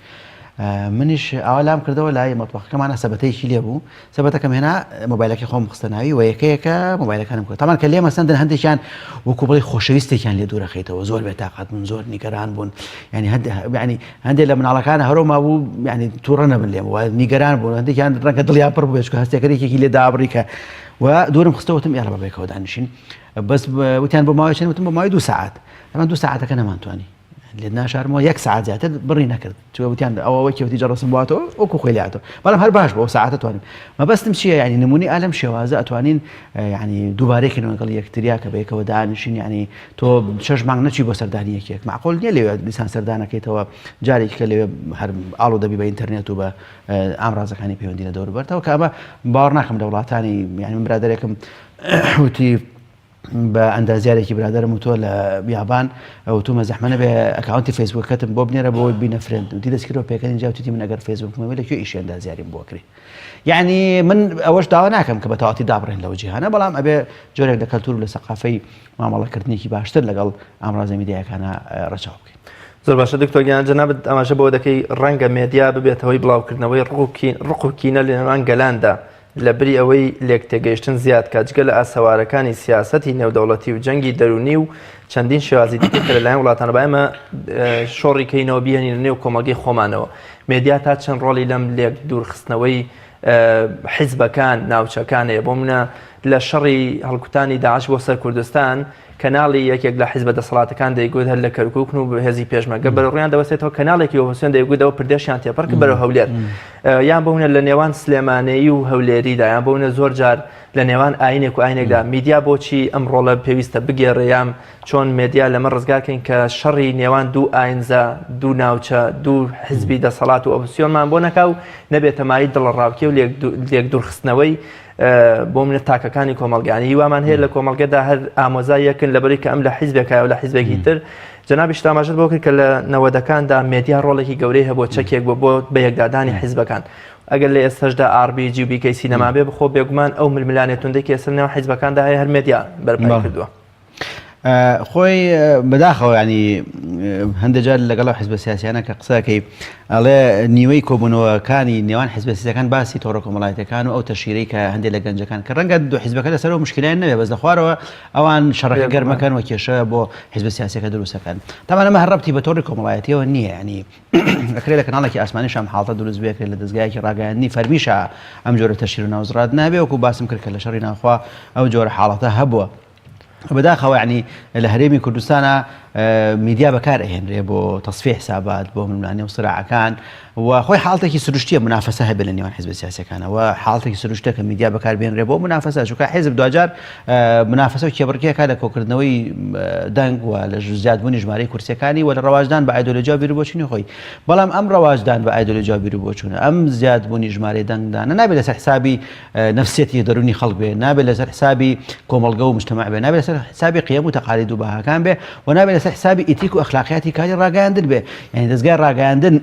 منیش ئاوا لام کردەوە لای مەتبەخەکەمانە سەبەتەیەکی لێ بوو سەبەتەکەم هێنا مۆبایلەکەی خۆم خستە ناوی و یەکەیەکە مۆبایلەکانم کرد تامان کە لێمە سەندن هەندێکیان وەکو بڵێ خۆشەویستێکیان لێ دوورەخەیتەوە زۆر بێتاقەت بوون زۆر نیگەران بوون یعنی هەند یعنی هەندێک لە مناڵەکان هەرۆ مابوو یعنی تووڕە نەبن لێم و نیگەران بوون هەندێکیان ڕەنگە دڵیان پڕ بوو چونکە هەستێکەرێکی لێ دابڕی کە و دوورم خستەوە وتم ئێڵە بە بێکەوە دانیشین بەس وتیان بۆ ماوەی چەند وتم بۆ ماوەی دوو سەعات ئەمە دوو سەعاتەکە نەمانتوانی لێت ناشارمەوە یەک سەعات زیاتر بڕی نەکرد چوە وتیان ئەوە ئەوەی کێوتی جەڕسم بواتەوە وەکو خۆی لاتەوە بەڵام هەر باش بۆ سەعاتە توانیم مەبەستم چییە یعنی نمونی ئالم شێوازە ئەتوانین یعنی دووبارەیەکەنەوە لەگەڵ یەکتریا کە بەیەکەوە دانیشین یعنی تۆ شەش مانگ نەچی بۆ سەردانی یەکێک معقول نییە لەوێ دیسان سەردانەکەیتەوە جارێکی کە لەوێ هەر ئاڵۆ دەبی بە ئینتەرنێت و بە ئامرازەکانی پەیوەندی لە دەوروبەرتەوە کە ئەمە باوەڕ ناکەم لە وڵاتانی یعنی من برادەرێکم وتی بە ئەندازیارێکی برادەرم وتووە لە بیابان وتومە زەحمە نەبێ account ی فەیسبوکەکەتم بۆ بنێرە بۆ بینە friend وتی دەستکردەوە پێکەنین جا وتیتی من ئەگەر فەیسبوکم هەبێ لە کوێ ئیشی ئەندازیاریم بۆ کرێ یعنی من ئەوەش داوا ناکەم کە بە تەواتی دابڕێن لەو جیهانە بەڵام ئەبێ جۆرێک لە کەلتور و لە سەقافەی مامەڵەکردنێکی باشتر لەگەڵ ئامرازە میدیایەکانە ڕەچاو بکەین. زۆر باشە دکتۆر گیان جەنابت ئاماژە بەوە دەکەی ڕەنگە مێدیا ببێتە هۆی بڵاوکردنەوەی ڕق و کینە لە نێوان گەلاندا لەبری ئەوەی لێکتێگەیشتن زیاد کات جگە لە ئاسەوارەکانی سیاسەتی نێودەوڵەتی و جەنگی دەروونی و چەندین شێوازی دیکە کە لەلایەن وڵاتانە با ئێمە شۆڕی کەینەوە بیهێنینە نێو کۆمەڵگەی خۆمانەوە مێدیا تا چەند ڕۆڵی لەم لێک دوورخستنەوەی حیزبەکان ناوچەکان هەیە بۆ منە لە شەڕی هەڵکوتانی داعش بۆ سەر کوردستان کەناڵی یەکێک لە حیزبە دەسەڵاتەکان دەیگوت هەر لە کەرکوکن و هێزی پێشمەرگە بەرەو ڕویان دەوەستێتەوە کەناڵێکی ئۆپۆزسیۆن دەیگوت ئەوە پردێشیان تێپەڕ کرد بەرەو هەولێر یان بۆ منە لە نێوان سلێمانەیی و هەولێریدا یان بۆ منە زۆر جار لە نێوان ئاینێک و ئاینێکدا میدیا بۆچی ئەم ڕۆڵە پێویستە بگێڕێ یان چۆن مێدیا لەمە ڕزگارکەین کە شەڕی نێوان دوو ئاینزا دوو ناوچە دوو حزبی دەسەڵات و ئۆپۆزسیۆنمان بۆ نەکا و نەبێتە مایەی دڵەڕاوکێ و لێک دوورخستنەوەی بۆ منە تاکەکانی کۆمەڵگانی هیوامان هەیە لە کۆمەڵگەدا هەر ئامۆزا یەکن لەبەری کە ئەم لە حیزبێکە و لە حیزبێکی تر جەنابیشت ئاماژەت بۆ کرد کە لە نەوەدەکاندا مێدیا ڕۆڵێکی گەورەی هەبوو چەکێک بۆ بۆ بەیەکدادانی حیزبەکان ئەگەر لە ئێستاشدا ئاڕبی جی و بیکەیسی نەمابێ بخۆ بێگومان ئەو ململانێ توندەی کە ئێستا لەنێوان حیزبەکاندا هەیە هەر مێدیا بەرپای کردووە. خۆی بەداخەوە ینی هەندێک جار لەگەڵ ئەو حزبە سیاسیانە کە قسەکەی ئەڵێ نیوەی کۆبوونەوەکانی نێوان حزبە سیاسەکان باسی تۆڕە کۆمەڵایەتەکان و ئەو تەشیرەی کە هەندێک لە گەنجەکان کە ڕەنگە دوو حزبەکە لەسەرەوە مشکلیان نەبێ بەس لە خوارەوە ئەوان شەڕەکە گەرمەکەن و کێشە بۆ حزبە سیاسەکە دروستەکەن تامان ئەمە هەر ڕەبتی بە تۆڕی کۆمەڵایەتیەوە نییە ینی ئەکرێ لە کەناڵێکی ئاسمانیش ئەم حاڵتە دروست بێ ئەکرێ لە دەزگایەکی ڕاگەیاندنی فەرمیشا ئەم جۆرە تەشیر و ناوزڕات نابێ وەکو باسم کرد کە لە شەڕی ناوخوا ئەو جۆرە حاڵەتە هەبووە بەداخەوە ینی لە هەرێمی کوردستانە میدیا بەکار ئەهێنرێ بۆ تەسفی حسابات بۆ ململانێ و سراعەکان و خۆی حاڵتێکی سروشتیە منافەسە هەبێت لە نێوان حزب سیاسەکانەوە حاڵتێکی سروشتە کە میدیا بەکاربێنرێ بۆ منافەسە چونکە حزب دواجار منافەسە و کێبڕکێکە لە کۆکردنەوەی دەنگ و لە زیادبوونی ژمارەی کورسیەکانی و لە ڕەواجدان بە ئایدۆلۆژیا و بیروبۆچوونی خۆی بەڵام ئەم ڕەواجدان بە ئایدۆلۆژیا و بیروبۆچوونە ئەم زیادبوونی ژمارەی دەنگدانە نابێت لەسەر حسابی نەفسیەتی دەروونی خەڵک بێ نابێت لەسەر حسابی کۆمەڵگە و مجتمع بێ نابێت لەسەر حسابی قیەم و تەقالید و بەهاکان بێ و نابێت لەسەر حسابی ئیتیک و ئەخلاقیاتی کاری ڕاگەیاندن بێ یعنی دەزگای ڕاگەیاندن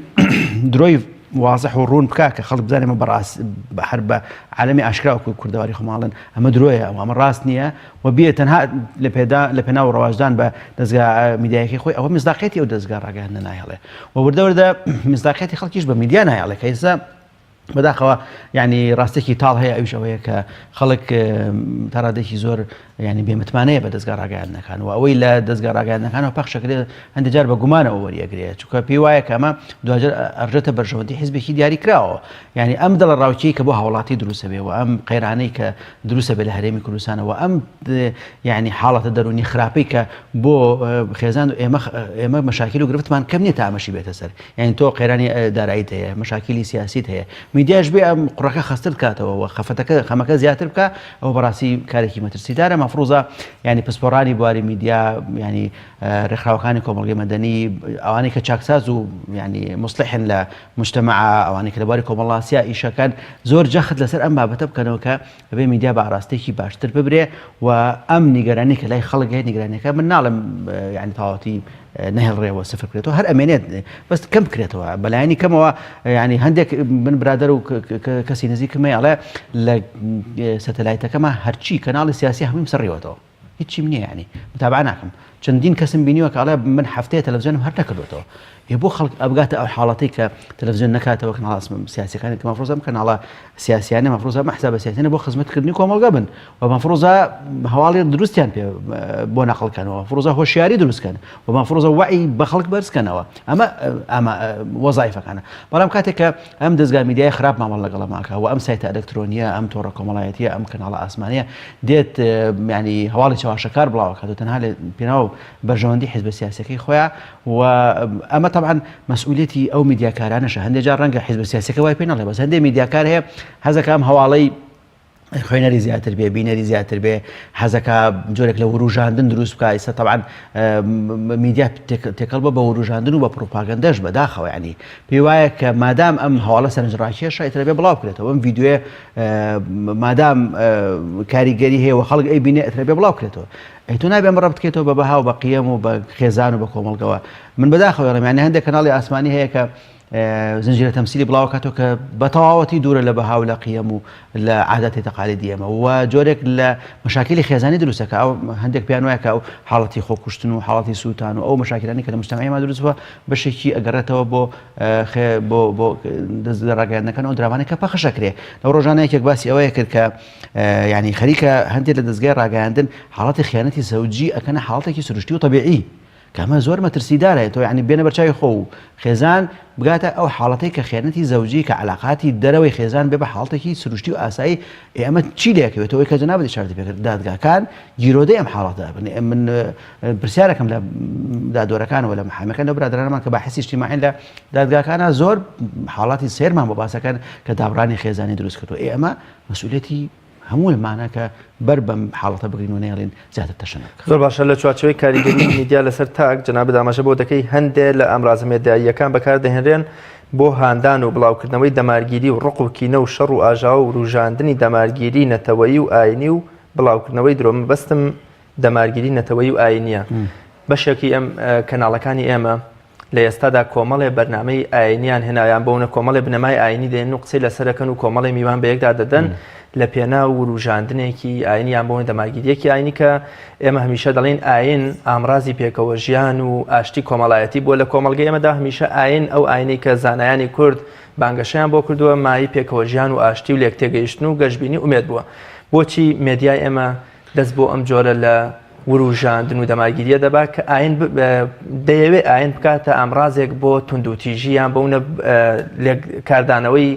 درۆی وازح و ڕوون بکا کە خەڵک بزانێ ئەمە بەڕاست بە هەر بە عالەمی ئاشکرا وەکو کوردەواری خۆماڵن ئەمە درۆیە ئەو ئەمە ڕاست نییە و بێ تەنها لە پێدا لە پێناو ڕەواجدان بە دەزگا میدیایەکەی خۆی ئەوە مزداقیەتی ئەو دەزگا ڕاگەیاندنە نایەڵێ و وردە وردە مزداقیەتی خەڵکیش بە میدیا نایەڵێ کە ئێستا. بەداخەوە یعنی ڕاستێکی تاڵ هەیە ئەویش ئەوەیە کە خەڵک تا ڕادێکی زۆر یعنی بێمتمانەیە بە دەستگا ڕاگەیاندنەکان و ئەوەی لە دەستگا ڕاگەیاندنەکانەوە پەخشەکرێت هەندێک جار بە گومانەوە وەریەگرێت چونکە پێی وایە کە ئەمە دواجار ئەڕژێتە بەرژەوەندی حزبێکی دیاری کراوە یعنی ئەم دڵە ڕاوکیی کە بۆ هاوڵاتی دروستە بێ و ئەم قەیرانەی کە دروستە بێ لە هەرێمی کوردستانەوە ئەم یعنی حاڵەتە دەرونی خراپەی کە بۆ خێزان و ئێمە ئێمە مەشاکیل و گرفتمان کەم نییە تا ئەمەشی بێتە سەر یانی تۆ قەیرانی داراییت هەیە، مەشاکیلی سیاسیت هەیە، میدیاش بێ ئەم قوڕەکە خەستر بکاتەوە و خەفەتەکە خەمەکە زیاتر بکا، ئەوە بەڕاستی کارێکی مەترسیدارە، مەفروزە یانی پسپۆڕانی بواری میدیا یانی ڕێکخراوەکانی کۆمەڵگەی مەدەنی ئەوانەی کە چاکساز و یانی موسڵیحن لە مجتەمەعا ئەوانەی کە لە بواری کۆمەڵناسیا ئیشەکەن زۆر جەخت لەسەر ئەم بابەتە بکەنەوە کە ئەبێ میدیا بە ئاراستەیەکی باشتر ببرێ و ئەم نیگەرانی کە لای خەڵک هەیە نیگەرانیەکە من ناڵێم یانی تەواوەتی نەهێڵرێەوە سفر بکرێتەوە هەر ئەمێنێت بەس کەم بکرێتەوە بەلایەنی کەمەوە ینی هەندێک من برادەر و کەسی نزیکمە ئەڵێ لە سەتەلایتەکەمە هەرچی کەناڵی سیاسی هەموویم سڕیوەتەوە هیچیم نییە ینی متابعە ناکەم چەندین کەسم بینیوە کە ئەڵێ من هەفتەیە تەلەڤزیۆنم هەر نەکردوێتەوە ئێ بۆ خەڵک ئەبگاتە ئەو حاڵەتەی کە تەلەڤزیۆن نەکاتەوە کەناڵە سیاسیەکانی کە مەفروزە ئەم کەناڵە سیاسیانە مەفروزە ئەم حسابە سیاسیانە بۆ خزمەتکردنی کۆمەڵگە بن و مەفروزە هەواڵی دروستیان پێ بۆ نەقڵکەنەوە مەفروزە هۆشیاری دروستکەن و مەفروزە وعی بە خەڵک بەرزکەنەوە ئەمە ئەمە وەزایفەکانە بەڵام کاتێک کە ئەم دەزگا میدیای خراپ مامەڵە لەگەڵ ماکە و ئەم سایتە ئەلکترۆنیە ئەم تۆڕە کۆمەڵایەتیە ئەم کەناڵە ئاسمانیە دێت ینی هەواڵی چەواشەکار بڵاوەکات و تەنها لە پێناو بەرژەوەندی حزبە سیاسەکەی خۆیان و ئەمە تەبعەن مەسئولیەتی ئەو میدیاکارانەشە هەندێک جار ڕەنگە حیزبە سیاسەکە وای پێ نەڵێ بەس هەندێک میدیاکار هەیە حەزەکە ئەم هەواڵەی خوێنەری زیاتر بێ بینەری زیاتر بێ حەزەکە جۆرێک لە وروژاندن دروست بکە ئیستا تەبعەن میدیا تێکەڵ بە بە وروژاندن و بە پڕوپاگەندەش بەداخەوە ینی پێی وایە کە مادام ئەم هەواڵە سەرنجڕاکێشە ئیتر بێ بڵاو بکرێتەوە ئەم ڤیدیۆیە مادام کاریگەری هەیە و خەڵک ئەی بینێ ئیتر بێ بڵاو بکرێتەوە ئەی تۆ نابێ ئەمە ڕەبت بکەیتەوە بە بەها و بە قیەم و بە خێزان و بە کۆمەڵگەوە من بەداخەوە ئەڵێم یانی هەندێک کەناڵی ئاسمانی هەیە کە زنجیرە تەمسیلی بڵاوکاتەوە کە بە تەواوەتی دوورە لە بەها و لە قیەم و لە عاداتی تەقالیدی ئێمە و جۆرێک لە مەشاکیلی خێزانی دروستەکە ئەو هەندێک پێیان وایە کە ئەو حاڵەتی خۆکوشتن و حاڵەتی سووتان و ئەو مەشاکیلانی کە لە مجتەمەعی ئێمە دروست بووە بەشێکی ئەگەڕێتەوە بۆ بۆ بۆ دەست ڕاگەیاندنەکان ئەو درامانەی کە پەخش ئەکرێ لەو ڕۆژانە یەکێک باسی ئەوەیە کرد کە یانی خەریکە هەندێک لە دەزگای ڕاگەیاندن حاڵەتی خیانەتی زەوجی ئەکەنە حاڵەتێکی سروشتی و تەبیعی کە ئەمە زۆر مەترسیدارە تۆ یانی بێنە بەرچاوی خۆ و خێزان بگاتە ئەو حاڵەتەی کە خیانەتی زەوجی کە علاقاتی دەرەوەی خێزان بێ بە حاڵەتێکی سروشتی و ئاسایی ئێ ئەمە چی لێکەوێتەوەی کە جەنابت ئیشارەتی پێکرد دادگاکان گیرۆدەی ئەم حاڵەتە بن من پرسیارەکەم لە دادوەرەکانەوە لە محامەکان لە برادەرانمان کە باحسی اجتماعین لە دادگاکانە زۆر حاڵاتی سێرمان بۆ باسەکەن کە دابڕانی خێزانی دروست کردو ئێ ئەمە مەسئولیەتی هەموومانە کە بەر بەم حاڵەتە بگرین و نەیەڵین زیاتر تەشەنە بکات. زۆر باشە لە چوارچێوەی کاریگەری میدیا لەسەر تاک جەنابت ئاماژە بۆ دەکەی هەندێ لە ئامرازە مێدیاییەکان بەکاردەهێنرێن بۆ هاندان و بڵاوکردنەوەی دەمارگیری و ڕق و کینە و شەڕ و ئاژاوە و وروژاندنی دەمارگیری نەتەوەیی و ئاینی و بڵاوکردنەوەی درۆ مەبەستم دەمارگیری نەتەوەیی و ئاینیە بەشێکی ئەم کەناڵەکانی ئێمە لە ئێستادا کۆمەڵێ بەرنامەی ئاینیان هێنایان بۆونە کۆمەڵێ بنەمای ئاینی دێن و قسەی لەسەرەکەن و کۆمەڵی میوان بە یەکدا دەدەن لە پێناو وروژاندنێکی ئاینیان بۆ دەمارگیریەکی ئاینی کە ئێمە هەمیشە دەڵێن ئاین ئامرازی پێکەوە ژیان و ئاشتی کۆمەڵایەتی بووە لە کۆمەڵگەی ئێمەدا هەمیشە ئاین ئەو ئاینی کە زانایانی کورد بانگەشەیان بۆ کردووە مایەی پێکەوە ژیان و ئاشتی و لێکتێگەیشتن و گەشبینی ئومێد بووە بۆچی مێدیای ئێمە دەست بۆ ئەم جۆرە لە وروژاندن و دەمارگیریە دەبا کە ئاین دەیەوێ ئاین بکاتە ئامرازێک بۆ توندوتیژی یان بەونە کاردانەوەی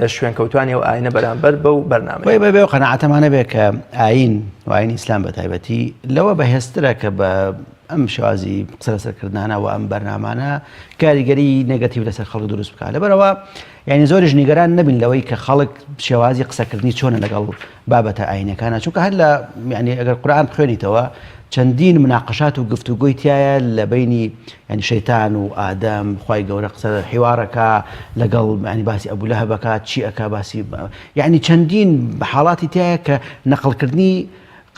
شوێنکەوتوانی ئەو ئاینە بەرامبەر بەو بەرنامەیە. بۆیە بەبێ ئەو قەناعەتەمانە بێ کە ئاین و ئاینی ئیسلام بە تایبەتی لەوە بەهێزترە کە بە ئەم شێوازی قسە لەسەرکردنانە و ئەم بەرنامانە کاریگەری نێگەتیڤ لەسەر خەڵک دروست بکات لەبەرەوە یعنی زۆریش نیگەران نەبین لەوەی کە خەڵک شێوازی قسەکردنی چۆنە لەگەڵ بابەتە ئاینەکانە چونکە هەر لە یعنی ئەگەر قورئان بخوێنیتەوە چەندین مناقشات و گفتوگۆی تایە لە بینی ینی شەیتان و ئادەم خی گەورە قسە حیوارەکە لەگەڵ ینی باسی ئەبوو لە هەبەکە چی ئەک باسی یعنی چەندین حاڵاتی تایە کە نەقلکردنی.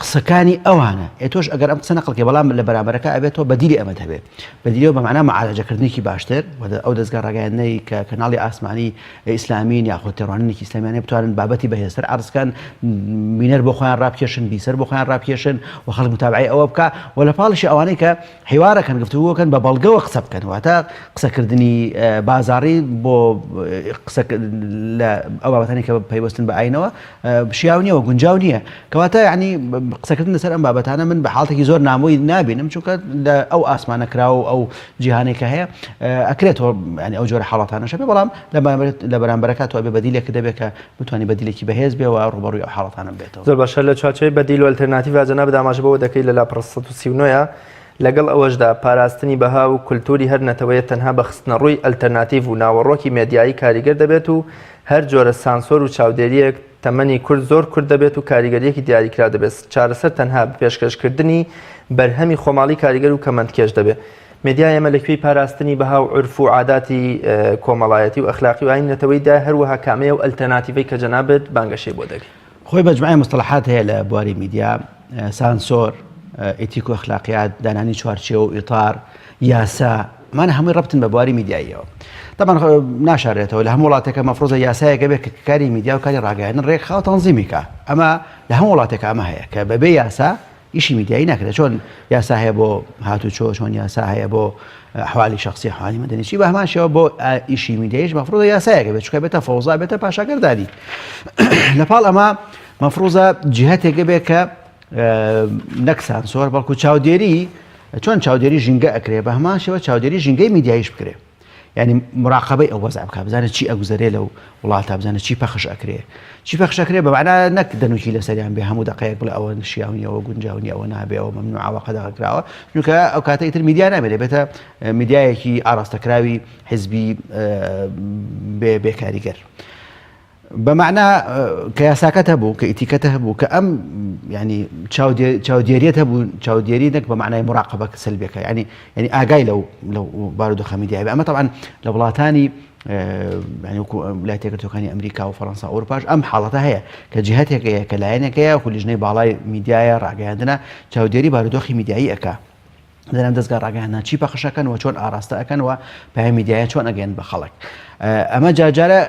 قسەکانی ئەوانە، ئێ تۆش ئەگەر ئەم قسە نەقڵ کەی بەڵام لە بەرامبەرەکە ئەبێت تۆ بەدیلی ئەمەت هەبێ، بەدیلەوە بە مەعنا معالەجەکردنێکی باشتر و ئەو دەزگا ڕاگەیاندنەی کە کەناڵی ئاسمانی ئیسلامین یاخود تێڕوانینێکی ئیسلامیانە بتوانن بابەتی بەهێزتر عەرز کەن، بینەر بۆ خۆیان ڕابکێشن، بیسەر بۆ خۆیان ڕابکێشن و خەڵک متابعەی ئەوە بکا و لە پاڵیشی ئەوانەی کە حیوارەکەن گفتوگۆکەن بە بەڵگەوە قسە بکەن واتە قسەکردنی بازاڕی بۆ قسە لە ئەو بابەتانی کە پەیوەستن بە ئاینەوە شیاو نییە و گونجاو نییە کەواتە یعنی قسەکردن لەسەر ئەم بابەتانە من بە حاڵتێکی زۆر نامۆی نابینم چونکە لە ئەو ئاسمانە کراوە و ئەو جیهانێک کە هەیە ئەکرێتەوە ینی ئەو جۆرە حاڵەتانەشە بێ بەڵام لە بەرامبەرەکە تۆ ئەبێ بەدیلێک دەبێت کە بتوانانی بەدیلێکی بەهێز بێ و ڕوبەڕووی ئەو حاڵەتانە بێتەوە. زۆر باشە لە چوارچێوەی بەدیل و ئەلتەرناتیڤ جەنابت ئاماژە بەوە دەکەی لە لاپەڕە 139 لەگەڵ ئەوەشدا پاراستنی بەها و کولتووری هەر نەتەوەیە تەنها بە خستنەڕووی ئەلتەرناتیڤ و ناوەڕۆکی مێدیایی کاریگەر دەبێت و هەر جۆرە سانسۆر و چاودێرییەک تەمەنی کورت زۆر کورت دەبێت و کاریگەرییەکی دیاریکراو دەبێت چارەسەر تەنها بە پێشکەشکردنی بەرهەمی خۆماڵی کاریگەر و کەمەندکێش دەبێت. مێدیای ئێمە لە کوێی پاراستنی بەها و عورف و عاداتی کۆمەڵایەتی و ئەخلاقی و ئایینی نەتەوەییدایە، هەروەها کامەیە ئەو ئەلتەرناتیڤەی کە جەنابت بانگەشەی بۆ دەکەی؟ خۆی مەجموعەی مستەڵەحات هەیە لە بواری میدیا، سانسۆر، ئیتیک و ئەخلاقیات، دانانی چوارچێوە و ئیتار، یاسا، ئەمانە هەمووی ڕەبتن بە بواری میدیاییەوە. تەبعەن ناشارێتەوە لە هەموو وڵاتێکە مەفروزە یاسایەکە بێت کە کاری میدیا و کاری ڕاگەیاندن ڕێکخا و تەنزیمی کا. ئەمە لە هەموو وڵاتێکە ئەمە هەیە کە بەبێ یاسا ئیشی میدیایی ناکرێت. چۆن یاسا هەیە بۆ هاتوچۆ، چۆن یاسا هەیە بۆ ئەحوالی شخصی، ئەحوالی مەدەنی، چی بە هەمان شێوە بۆ ئیشی میدیاییش مەفروزە یاسایەکە بێت، چونکە بێتە فەوزا، بێتە پاشاگەردانی. لە پاڵ ئەمە مەفروزە جیهتێکە بێت کە نەک سانسۆر بەڵکو چاودێری، چۆن چاودێری ژینگە ئەکرێ بە هەمان شێوە چاودێری ژینگەی میدیاییش بکرێ. یعنی مراقبەی ئەو وەزع بکە بزانێت چی ئەگوزەرێ لەو وڵاتە بزانێت چی پەخش ئەکرێ چی پەخش ئەکرێ بە مەعنا نەک دەنوکی لەسەریان بێ هەموو دقەیەک بڵێ ئەوە نشیاو نییە ئەوە گونجاو نییە ئەوە نابێ ئەوە مەمنوعە قەدەغە کراوە چونکە ئەو کاتە ئیتر میدیا نابێت دەبێتە میدیایەکی ئاراستەکراوی حزبی بێ بێکاریگەر. بە مەعنا کە یاساکەت هەبوو کە ئیتیکەتە هەبوو کە ئەم ینی چاودێریت هەبوو چاودێری نەک بە معنای مراقبە کە سەلبێکە ینی ینی ئاگای لەو لەو بارودۆخە میدیایی ئەمە طبعا لە وڵاتانی ویلایەتە یەکگرتووەکانی ئەمریکا و فەرەنسا ئەوروپاش ئەم حاڵەتە هەیە کە جهتێک هەیە کە لایەنێک هەیە و لیژنەی باڵای میدیایە ڕاگەیاندنە چاودێری بارودۆخی میدیایی ئەکا دەرم دەزگا ڕاگەیاندنە چی پەخشەکەن و چۆن ئاراستە ئەکەن و پەیامی میدیایە چۆن ئەگەن بە خەڵک ئەمە جارجارە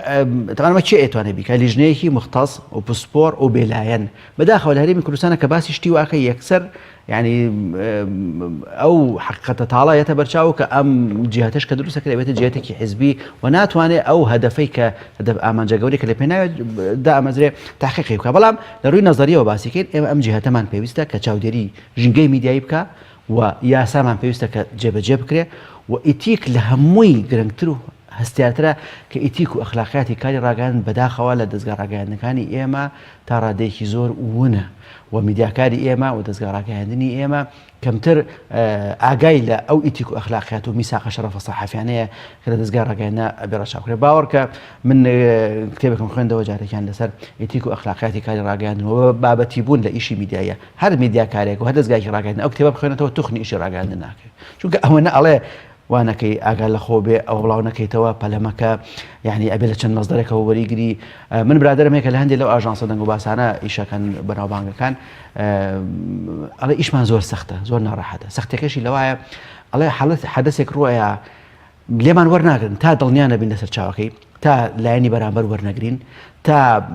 تەمامە چێ ئەتوانێت بیکە لیژنەیەکی مختص و پسپۆر و بێلایەن بەداخەوە لە هەرێمی کوردستانە کە باسی شتی واکە یەکسەر ینی ئەو حقیقەتە تاڵە یەتە بەرچاو کە ئەم جیهتش کە دروستە کرێ بێتە جیهتێکی حزبی و ناتوانێت ئەو هەدەفەی کە هەدەف ئامانجە گەورەی کە لە پێناوێت دامەزرێ تحقیقی بکە بەڵام لە ڕووی نەزەریەوە باسیکەین ئێمە ئەم جیهتەمان پێویستە کە چاودێری ژینگەی میدیایی بکا و یاسامان پێویستە کە جێبەجێ بکرێ و ئیتیک لە هەمووی گرنگتر و هەستیارترە کە ئیتیک و ئەخلاقیاتی کاری ڕاگەیاندن بەداخەوە لە دەزگا ڕاگەیاندنەکانی ئێمە تا ڕادەیەکی زۆر ونە و میدیاکاری ئێمە و دەزگا ڕاگەیاندنی ئێمە کەمتر ئاگای لە ئەو ئیتیک و ئەخلاقیات و میساقە شەرەفە سەحافیانەیە کە لە دەزگای ڕاگەیاندنە ئەبێ ڕەچاو بکرێت. باوەڕکە من کتێبێکم خوێندەوە جارێکیان لەسەر ئیتیک و ئەخلاقیاتی کاری ڕاگەیاندن و بابەتی بوون لە ئیشی میدیاییە هەر میدیاکارێک و هەر دەزگایەکی ڕاگەیاندن ئەو کتێبە بخوێنێتەوە توخنی ئیشی ڕاگەیاندن ناکەوێت چونکە ئەوەنە ئەڵێ وا نەکەی ئاگا لە خۆ بێ ئەوە بڵاو نەکەیتەوە پەلەمەکە یعنی ئەبێ لە چەند مەزدەرێکەوە وەریگری من برادەرم هەیە کە لە هەندێک لەو ئاژانسە دەنگ و باسانە ئیشەکەن بەناوبانگەکان ئەڵێ ئیشمان زۆر سەختە زۆر ناڕەحەتە سەختەکەشی لەوایە ئەڵێ حەڵەت حەدەسێک ڕوەیە لێمان وەرناگرن تا دڵنیا نەبین لە سەرچاوەکەی تا لایەنی بەرامبەر وەرنەگرین تا